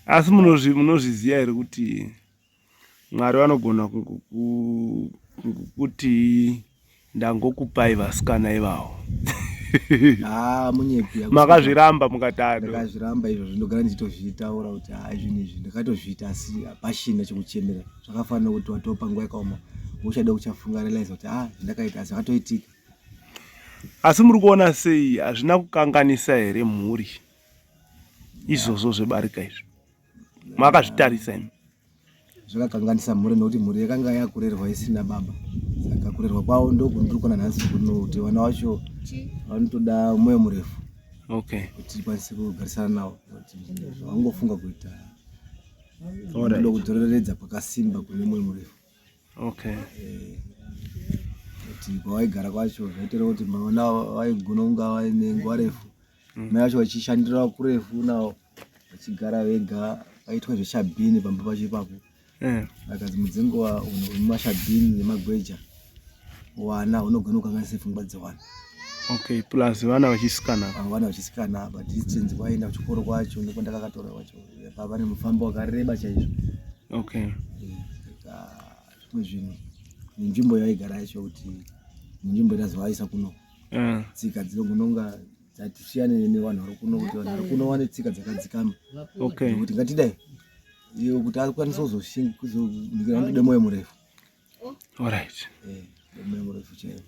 Asi munozviziva here kuti Mwari vanogona kungokuti ndangokupai vasikana ivavo. Ah, munyepi. Makazviramba mukatado. Ndakazviramba izvozvo ndogara ndichitozvitaura kuti haa zvinhu izvi ndakatozviita asi hapashina chekuchemera. Zvakafanira kuti watopa nguva yakaoma uchada kuchafunga realize kuti ah zvandakaita asi zvakatoitika. Asi muri kuona sei hazvina kukanganisa here mhuri izvozvo zvebarika izvi? Makazvitarisa imi? Zvakakanganisa mhuri nekuti mhuri yakanga yakurerwa isina baba saka kurerwa kwavo ndokundiri kuona nhasi kuno kuti vana vacho vanotoda mwoyo murefu okay kuti tikwanise kugarisana navo kuti zvavangofunga kuita vanoda kudzoreredza kwakasimba kune mwoyo murefu okay eh, kuti kwawaigara kwacho zvaitira kuti vana vaigona kunga vaine nguva refu Mai vacho vachishandira kurefu nawo vachigara vega vaitwa zveshabhini pamba pacho ipapo eh. saka dzimwe dzenguva mumashabhini nemagweja wana hunogona kukanganisa pfungwa dzewana okay plus vana vachisikana ah, vana vachisikana but distance kwaenda kuchikoro kwacho nekwandakakatora kwacho pava nemufambo wakareba chaizvo okay eh, saka zvimwe zvinhu nenzvimbo yaigara yacho kuti nenzvimbo itazovaisa kuno eh. tsika dzinogona kunga dzatisiyane nevanhu vari kuno kuti vanhu vari kuno vane tsika dzakadzikama okay kuti ngatidai iyo kuti akwanise kuzoshinga vanotode mwoyo murefu alright eh, mwoyo murefu chaiwo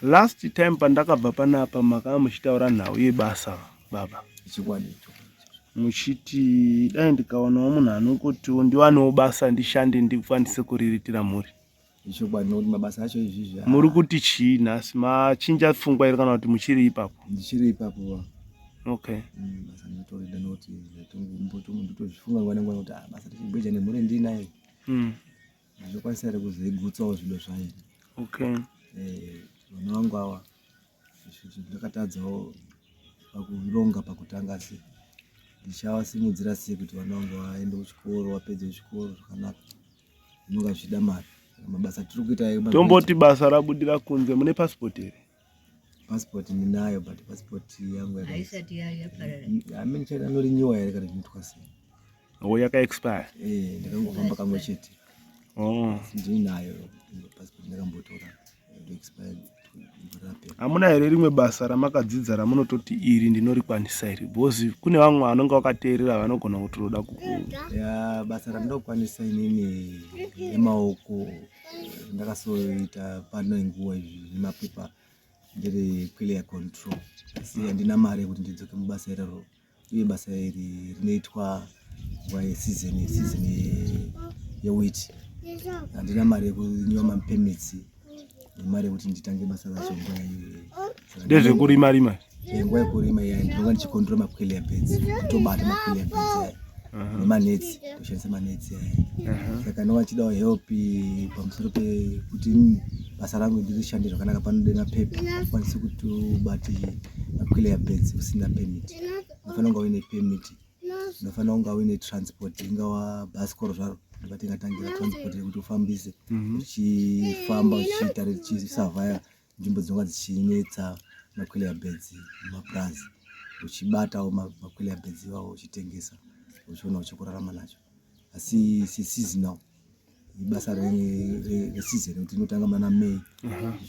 last time pandakabva panapa makanga muchitaura nhau yebasa baba chokwadi muchiti dai ndikawanawo munhu anokotiwo ndiwanewo basa ndishande ndikwanise kuriritira mhuri Ichokwadi nokuti mabasa acho izvizvi. Muri kuti chii nhasi? Machinja pfungwa here kana kuti muchiri ipapo? Ndichiri ipapo ba. Okay. Mm, basa ndinotorida nokuti ndotozvifunga nguva nenguva nokuti ah, basa tichigweja nemhuri ndinayo. Mm. Ndinokwanisa here kuzoigutsawo zvido zvayo. Okay. Eh, vana vangu awa ndakatadzawo pakuronga pakutanga asi ndichavasimudzira sei kuti vana vangu vaende kuchikoro vapedze chikoro zvakanaka. Zvinonga zvichida mari. Mabasa tiri kuita tomboti basa rabudira kunze mune passport here? Passport ndinayo but passport yangu haisati yaparara. I mean chana anorinyiwa here kana zvinoitwa sei? Oh yaka expire. Eh ndakangofamba kamwe chete. Oh. Ndinayo passport ndakambotora expired. Hamuna here rimwe basa ramakadzidza ramunototi iri ndinorikwanisa iri because kune vamwe vanonge vakateerera vanogona kutoda kuku ya basa randinokwanisa inini remaoko ndakasoita pano nguva izvi nemapepa ndere clear control asi handina mari yekuti ndidzoke mubasa iroro uye basa iri rinoitwa nguva yeseason season yewheat handina mari yekunyiwa mapermits nemari yekuti nditange basa racho nguva iyoyo ndezvekurima rima eh, nguva yekurima iya ndinonga ndichikontrol maqualia beds kutobata maqualia beds aya nemanetsi toshandisa manetsi aya saka ndinonga ndichidawo help pamusoro pekuti basa rangu ndirishande zvakanaka panode mapepa ukwanise kuti ubate maqualia beds usina permit unofanira kunga uine permit unofanira kunga uine transport ingawa bhasikoro zvaro ndopatingatangira transport yekuti ufambise mhm. uchifamba uchiita uchisavhaya nzvimbo dzinonga dzichinetsa maqualia beds mumapurazi uchibatawo maqualia beds iwawo uchitengesa uchiona uchikurarama nacho asi seseasonal ibasa reseason rekuti inotanga mana May,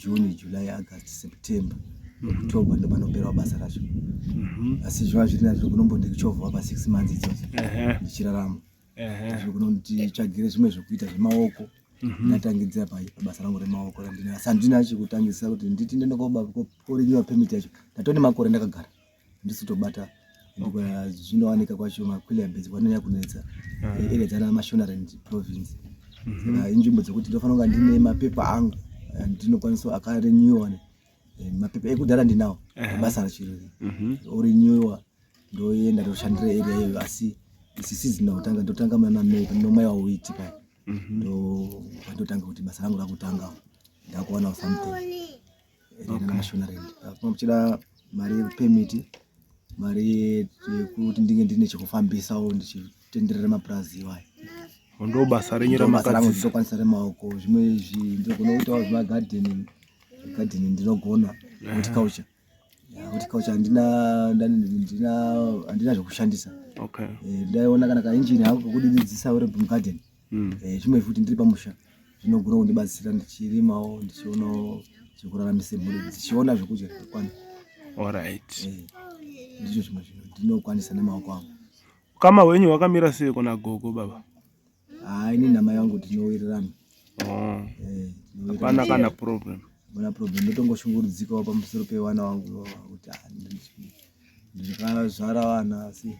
June, July, August, September, October ndo panoperawo basa racho. Asi zviva zviri nazvo kunombondichovhawo pa six months idzodzo ndichirarama. Kunonditsvagire zvimwe zvekuita zvemaoko ndatangidzira pabasa rangu remaoko randina asi handina chekutangisa kuti nditi ndiende korinyiwa permit yacho ndatone makore ndakagara ndisitobata zvinowanika kwacho maquillia beds kwanonyanya kunetsa ah. eh, area dzana mashonaland province mhm. saka inzvimbo dzekuti ndofanira kunga ndine mapepa angu ndinokwanisa akarenewa eh, mapepa ekudhara ndinawo basa rachiriri mhm. orenewa ndoenda ndoshandira area iyoyo asi isi season kutanga ndotanga mana May panomaiwa wheat paya mhm. ndo pandotanga kuti basa rangu rakutanga ndakuwanawo something muchida mari yepermit mari yekuti ndinge ndine chekufambisawo ndichitenderera mapurazi iwayo ndo basa renyu ramakadzidza ndokwanisa remaoko zvimwe izvi ndinogona kuitawo zvemagardening gardening ndinogona horticulture horticulture handina handina handina zvekushandisa okay eh, ndaiona kana kainjini hako kekudididzisa uri mugarden mm. Eh, zvimwe futi ndiri pamusha zvinogona kundibatsira ndichirimawo ndichionawo zvekuraramise mhuri ndichiona zvekudya zvakakwana. Alright. Eh, ndizvo zvimwe zvinhu ndinokwanisa nemaoko angu. Ukama hwenyu hwakamira sei kuna gogo baba? Haa ini namai vangu tinowirirana. Oh. Eh, hapana kana problem. Hapana problem. Ndotongoshungurudzikawo pamusoro pevana vangu kuti ah, ndakazvara vana asi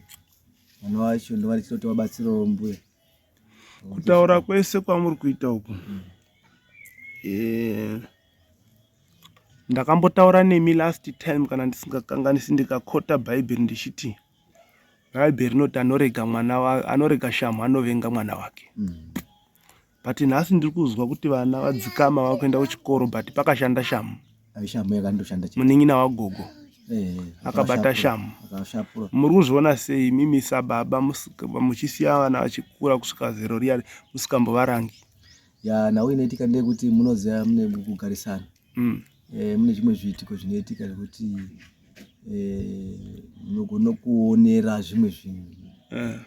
vana vacho ndova ndichitoti vabatsirewo mbuya. Kutaura kwese kwamuri kuita uku. Eh, ndakambotaura nemi last time kana ndisingakanganisi ndikakota bhaibheri ndichiti bhaibheri rinoti anorega mwana anorega shamhu anovenga mwana wake mm. But nhasi ndiri kuzwa kuti vana vadzikama vakuenda kuchikoro but pakashanda shamhu. Shamhu yakandoshanda chete. Munin'ina wagogo eh, akabata shamhu. Muri kuzviona sei imimi sababa muchisiya vana vachikura kusvika zero riya musikambovarangi? Ya nhau inoitika ndeyekuti munoziva mune kugarisana. Mm. Eh, mune zvimwe zviitiko zvinoitika zvekuti eh, munogona kuonera zvimwe zvinhu. Eh.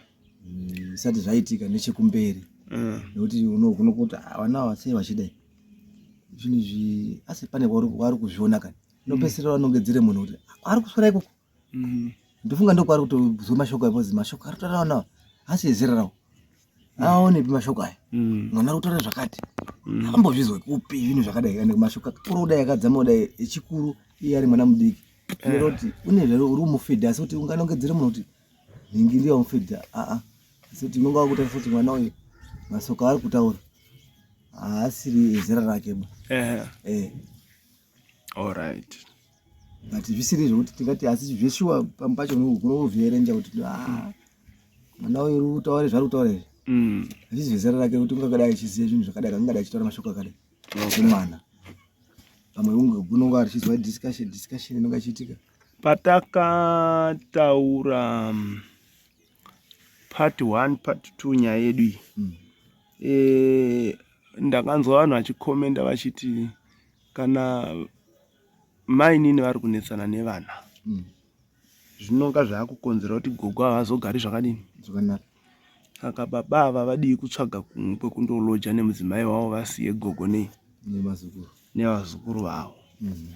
Zvisati zvaitika nechekumberi mm. nekuti unogona kuti ah, vana ava sei vachidai zvinhu izvi asi pane vari kuzviona kani unopedzisira mm. vanongedzere munhu kuti ah, ari kuswera ikoko mm. ndofunga ndokwaari kutozwa mashoko apo mashoko ari kutaura vana ava asi ezera rawo aonepi mashoko aya mwana ari kutaura zvakati ambozvizwa kupi zvinhu zvakadai ane mashoko akakura kudai akadzama kudai echikuru iye ari mwana mudiki zvinoreva kuti une zvaro uri kumufidha asi kuti unganongedzere munhu kuti nhingi ndiyo wamufidha aa asi kuti unonga wakutarisa kuti mwana uyu masoko aari kutaura haasiri ezera rake ba eh. Alright. But zvisiri zvekuti tingati asi zveshuwa pamwe pacho unovherenja kuti ah, mwana uyu uri kutaura zvaari kutaura izvi mm. hazvisi zvezera rake kuti ungangadai achiziva zvinhu zvakadai kangangadai achitaura mashoko akadai semwana pamwe unonga achizwa discussion discussion inonga ichiitika Patakataura mm, part 1 part 2 nyaya yedu iyi mm. E, ndakanzwa vanhu vachikomenda vachiti kana mainini vari kunetsana nevana mm. Zvinonga zvaakukonzera kuti gogo havazogari zvakadini zvakanaka. Saka baba ava vadii kutsvaga kumwe kwekundoloja nemudzimai wavo vasiye gogo nei nevazukuru vavo mm.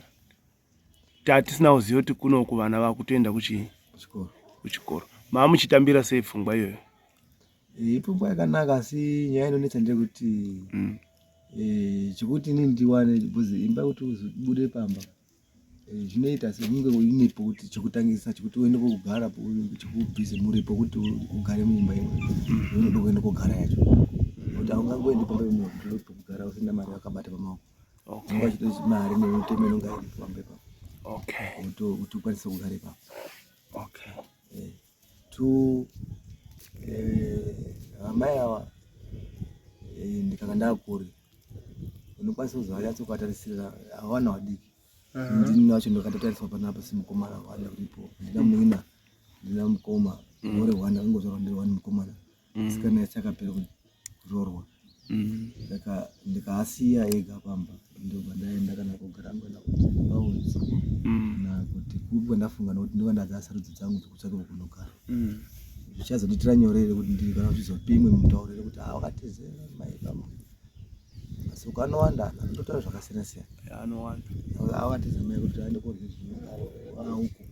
Tatisina kuziva kuti kunoku vana vakutoenda kuchii kuchikoro. Maa muchitambira sei pfungwa iyoyo? Eh, ipfungwa yakanaka asi nyaya inonetsa ndeyekuti mm. eh, chekuti inini ndiwane because imba yekuti ubude pamba eh, zvinoita sekunge uine pokuti chekutangisa chekuti uende kokugara chekubvise muripo kuti ugare muimba imwe mm. unoda kuenda kogara yacho kuti haungangoendi pamba imwe pekugara usina mari yakabata pamaoko unonga uchitozi mari nemitemo inonga iri pamba ipapo kuti ukwanise kugara ipapo eh, two eh, amai ava eh, ndikanga ndakure unokwanisa kuzovanyatso kuvatarisira havana vadiki ndini wacho ndakatotariswa panapa semukomana wanda uripo ndina munin'ina ndina mukoma uri one akangozvarwa ndiri one mukomana musikana yese akapera kuroorwa mm. saka ndikaasiya ega pamba ndobva ndaenda kana kugara kana kuti paunzi mm. na kuti kupi kwandafunga nokuti ndova ndadza sarudzo dzangu dzekutsvaka kwekunogara mm. zvichazondiitira nyore here kuti ndiri kana zvizopimwe mutaurire kuti ah wakatizera mai pamba masoko anowanda anototaura zvakasiyana siyana anowanda awatiza mai kuti aende korye zvinouko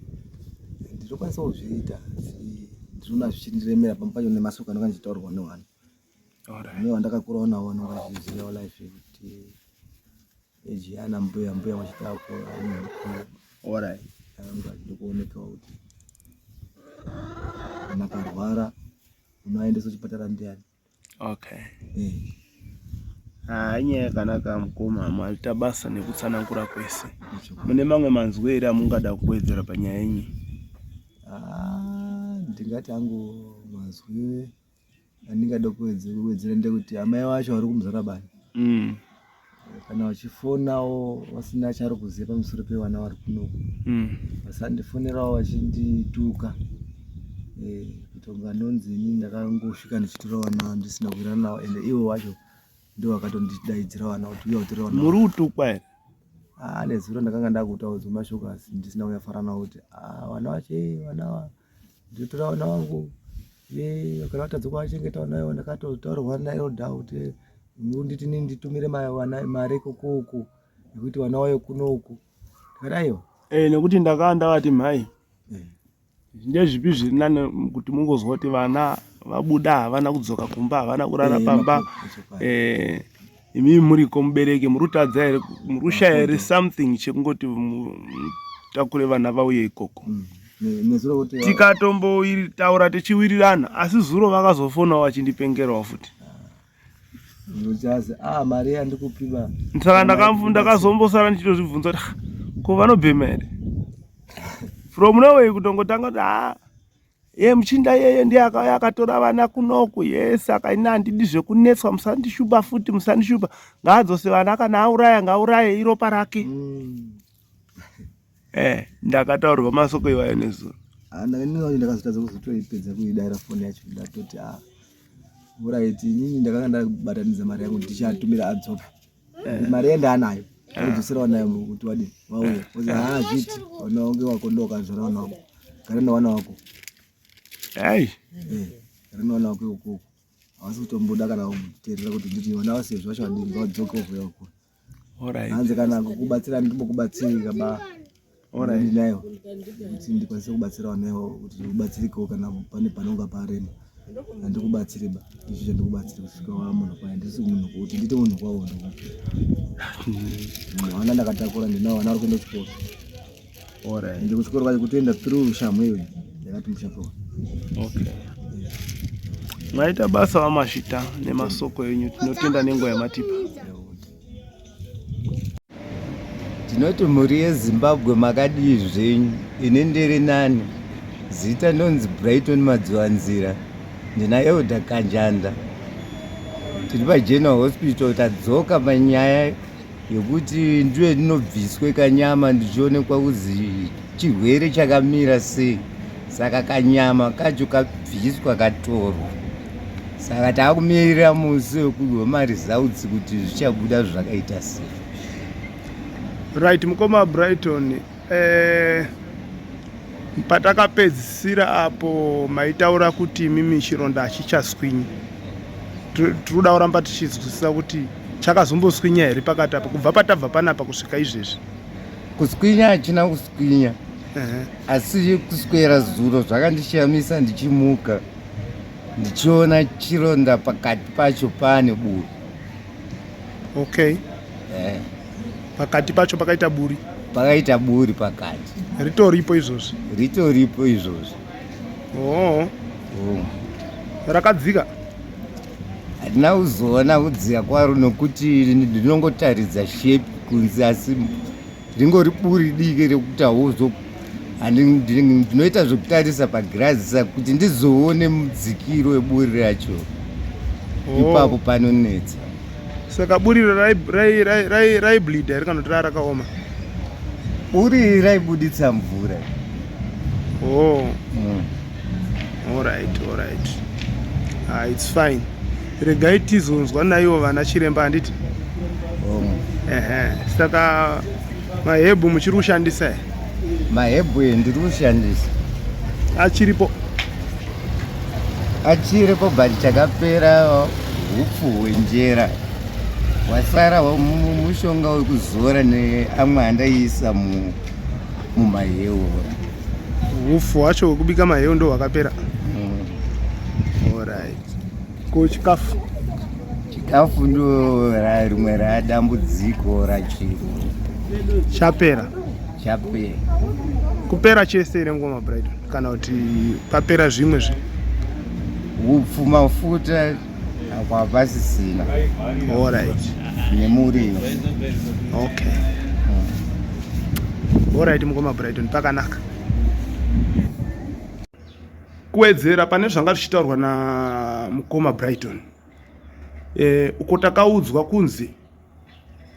ndinokwanisa kuzviita asi ndinoona zvichindiremera pamwe pacho nemasoko anonga ndichitaurwa nevanhu newandakakurawo nawo anonga achizivawo life kuti eji ana mbuya mbuya vachitaakura anga achitokuonekawo kuti kana akarwara unoaendesa kuchipatara ndiani Okay. Eh. Ah, inyaya yakanaka mukoma, maita basa nekutsanangura kwese. Mune mamwe manzwi here amungada kuwedzera panyaya yenyu? Ah, ndingati hangu mazwi andingada kuwedzera ndekuti amai vacho vari kumuzarabani. Mm. Kana vachifonawo vasina chari kuziva pamusoro pevana vari kunoku mm. vasandifonerawo vachindituka eh, kuita kunge anonzi ini ndakangosvika ndichitora vana ndisina kuwirana navo ende ivo vacho ndivo vakatondidaidzira vana kuti uya utore vana muri kutukwa here ah, nezuro ndakanga ndakutaudzwa mashoko asi ndisina kuyafara nawo kuti ah, vana vacho eh, vana ndinotora vana vangu eh, kana vatadza kuvachengeta vana ivo ndakatotaurwa naelda kuti unditi ini nditumire mari ikoko uku nekuti vana vayo kuno uku ndikati aiwa. Eh, nekuti ndakanga ndavati mhai ndezvipi zviri nani kuti mungozwa kuti vana vabuda havana kudzoka kumba havana kurara eh, pamba eh, imimi muriko mubereki muri kutadza here muri kushaya here something chekungoti mutakure vana vauye ikoko mm. Tikatombotaura tichiwirirana asi zuro vakazofonawo vachindipengerawo futi. Ah, mari yandikupiwa saka ndakazombosara ndichitozvibvunza kuti ah, ko vanobhema here from noway kutongotanga kuti ah, ye muchinda yeye ndiye akauya akatora vana kunoku ye saka ini handidi zvekunetswa musandishupa futi musandishupa ngaadzose vana kana auraya ngaauraye iropa rake mm. Eh, ndakataurirwa masoko iwayo nezuro. Ah, ndakazotadza kuzotoipedza kuidaira foni yacho ndatoti ah orit inini ndakanga ndabatanidza mari yangu ndichatumira adzoka eh. mari yenda anayo kudzosera eh. wanayo kuti wadini wauya eh. ozi haa zviti wana wange wako ndo wakazvara wana wako gara newana wako ei gara newana wako ikoko havasi kutomboda kana kuteerera kuti nditi wana wasezvo vacho vadini ngovadzoke vovuya ukuru hanzi kana kukubatsira ndimbokubatsirika ba ndinayo kuti ndikwanise kubatsira vana ivo kuti ubatsirikewo kana pane panonga parema handikubatsiri ba izvo chandikubatsiri kusvika wa munhu kwaye handisi munhu kuti ndite munhu kwawo vana ndakatakura ndinavo vana vari kuenda kuchikoro ende kuchikoro kwacho kutoenda through shamhu iyoyi ndakati mushapo okay maita basa vamashita nemasoko enyu tinotenda nenguva yamatipa Tinoti mhuri yeZimbabwe makadii zvenyu? Ini ndiri nani, zita ndonzi Brighton Madziwanzira, ndina Elder Kanjanda. Tiri paGeneral Hospital tadzoka panyaya yekuti ndive ndinobviswe kanyama ndichionekwa kuzi chirwere chakamira sei. Saka kanyama kacho kabviswa katorwa. Saka takumirira musi wemaresults kuti zvichabuda zvakaita sei. Right, mukoma Brighton, eh, patakapedzisira apo maitaura kuti imimi chironda hachichaswinyi. Tiri kuda kuramba tichinzwisisa kuti chakazomboswinya here pakati apo kubva patabva panapa kusvika izvezvi. Kuswinya hachina kuswinya. Uh -huh. Asi kuswera zuro zvakandishamisa ndichimuka. Ndichiona chironda pakati pacho pane buri. Okay. Eh. Pakati pacho pakaita buri. Pakaita buri pakati. Ritoripo izvozvi. Ritoripo izvozvi. Oh. Oh. Rakadzika. Handina kuzoona kudzika kwaro nokuti ndinongotaridza shape kunze asi ringori buri diki rekuti hauzo ndinoita zvekutarisa pagirazi sa kuti ndizoone mudzikiro weburi racho oh. ipapo panonetsa saka buri raibleeda here kana kuti raa rakaoma buri raibuditsa mvura oh. Alright, alright. Ah, it's fine. Regai tizonzwa naiwo vana chiremba handiti? Oh. Ehe. Saka mahebhu muchiri kushandisa here? Mahebhu ndiri kushandisa. Achiripo. Achiripo but chakapera hupfu hwenjera. Wasara mushonga wekuzora neamwe andaiisa mumahewu. Hupfu hwacho hwekubika mahewu ndo hwakapera. Alright. Ko chikafu? Chikafu ndo rimwe radambudziko rachiri. Chapera. Chapera. Kupera chese here mukoma Brighton kana kuti papera zvimwe zve? Hupfu, mafuta apo hapasisina. Alright. Nemuriwo. Okay. Alright mukoma Brighton pakanaka. Kuwedzera pane zvanga zvichitaurwa namukoma Brighton. Eh, uko takaudzwa kunzi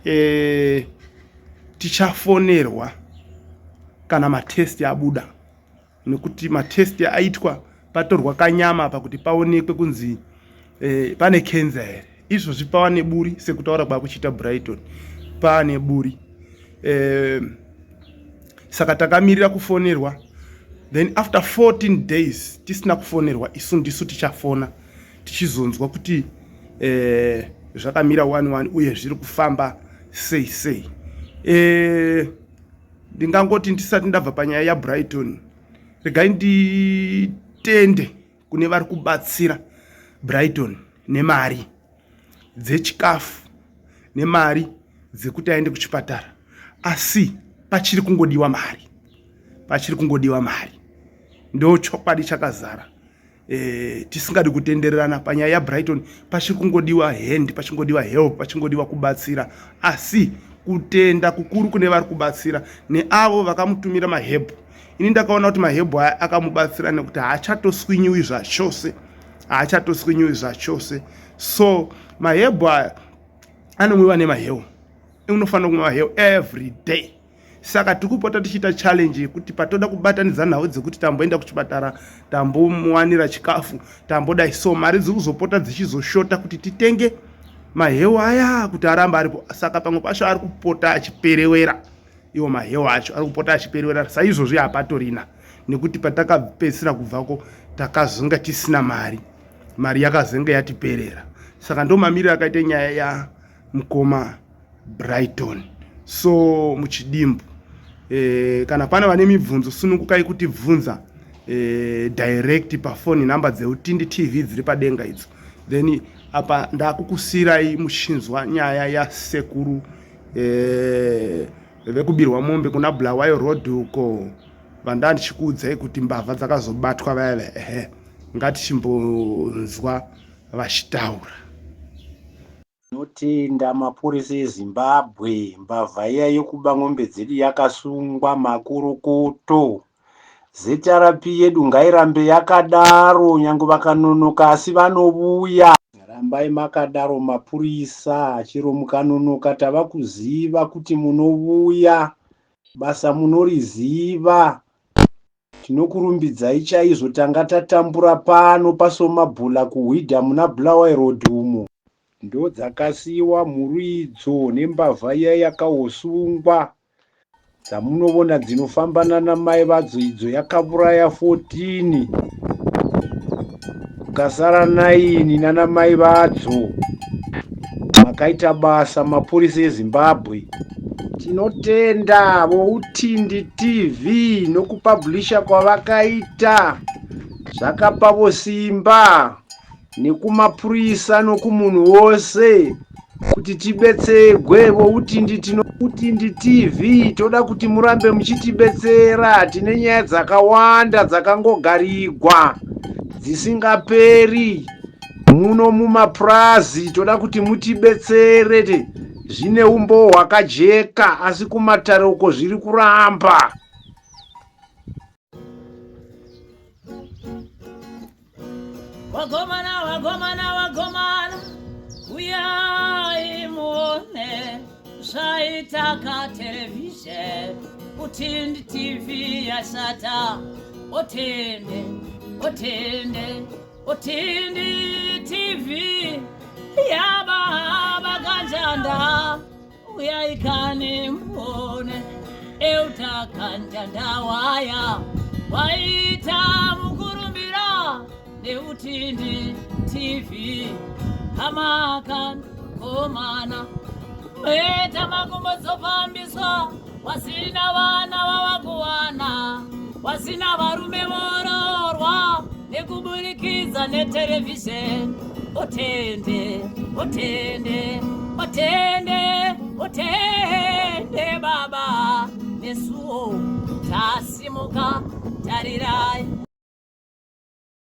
eh, tichafonerwa kana matest abuda nekuti matest aitwa patorwa kanyama apa kuti paonekwe kunzi eh, pane kenza here izvozvi pava neburi sekutaura kwakuchiita Brighton paane buri eh, saka takamirira kufonerwa then after 14 days tisina kufonerwa isu ndisu tichafona tichizonzwa kuti eh, zvakamira 11 uye zviri kufamba sei sei eh, Ndingangoti ndisati ndabva panyaya yaBrighton, regai nditende kune vari kubatsira Brighton nemari dzechikafu nemari dzekuti aende kuchipatara, asi pachiri kungodiwa mari, pachiri kungodiwa mari. Ndo chokwadi chakazara. Tisingadi kutendererana panyaya yaBrighton, pachiri kungodiwa hand, pachingodiwa help, pachingodiwa kubatsira. Asi kutenda kukuru kune vari kubatsira neavo vakamutumira mahebhu. Ini ndakaona kuti mahebhu aya akamubatsira nekuti haachatoswinyiwi zvachose, haachatoswinyiwi zvachose. So mahebhu aya anomwiwa nemaheu, unofanira kumwa maheu every day. Saka tiri kupota tichiita challenge yekuti patoda kubatanidza nhau dzekuti tamboenda kuchipatara, tambomuwanira chikafu, tambodai, so mari dziri kuzopota dzichizoshota kuti titenge maheu aya kuti arambe aripo. Saka pamwe pacho ari kupota achiperewera, iwo maheu acho ari kupota achiperewera. Saizvozvi hapatorina, nekuti patakapedzisira kubvako takazonga tisina mari, mari yakazenge yatiperera. Saka ndo mamiriro akaita nyaya yamukoma Brighton. So muchidimbu, kana pane vane mibvunzo, sunungukai kutibvunza direct pafoni namba dzeUtindi TV dziri padenga idzo. Then apa ndakukusiyirai muchinzwa nyaya yasekuru vekubirwa mombe kuna Bulawayo Road uko, vanda ndichikuudzai kuti mbavha dzakazobatwa vaya. Ehe, ngatichimbonzwa vachitaura. Tinotenda mapurisa eZimbabwe, mbavha iya yekuba mombe dzedu yakasungwa, makurukuto. ZRP yedu ngairambe yakadaro, nyange vakanonoka asi vanovuya. Rambai makadaro mapurisa, chero mukanonoka tava kuziva kuti munovuya, basa munoriziva. Tinokurumbidzai chaizvo, tanga tatambura pano paSomabhula kuHwidha muna Bulawayo Road umo. Ndodzakasiyiwa mhuru idzo nembavha iya yakahosungwa, dzamunovona dzinofamba nanamai vadzo idzo, yakavuraya 14 kukasara 9 nanamai vadzo. Makaita basa mapurisa eZimbabwe. Tinotenda voUtindi TV nokupublisha kwavakaita, zvakapavo simba nekumapurisa nokumunhu wose kuti tibetserwe. VoUtindi, tinoUtindi TV, toda kuti murambe muchitibetsera. Tine nyaya dzakawanda dzakangogarigwa dzisingaperi muno mumapurazi, toda kuti mutibetsere zvine umbowo hwakajeka, asi kumatare uko zviri kuramba. Wagomana, wagomana, wagomana, uyai muone zvaitaka television. Utindi TV yashata. Otende, otende, Utindi TV yababa Kanjanda, uyai kani muone. Euta Kanjanda waya waita mukurumbira neUtindi TV. Hamakan komana meta makumbo dzofambiswa, wasina vana vavakuwana, wasina varume vororwa nekuburikidza neterevhizheni. Otende, otende, otende, otende baba, nesuwo tasimuka, tarirai.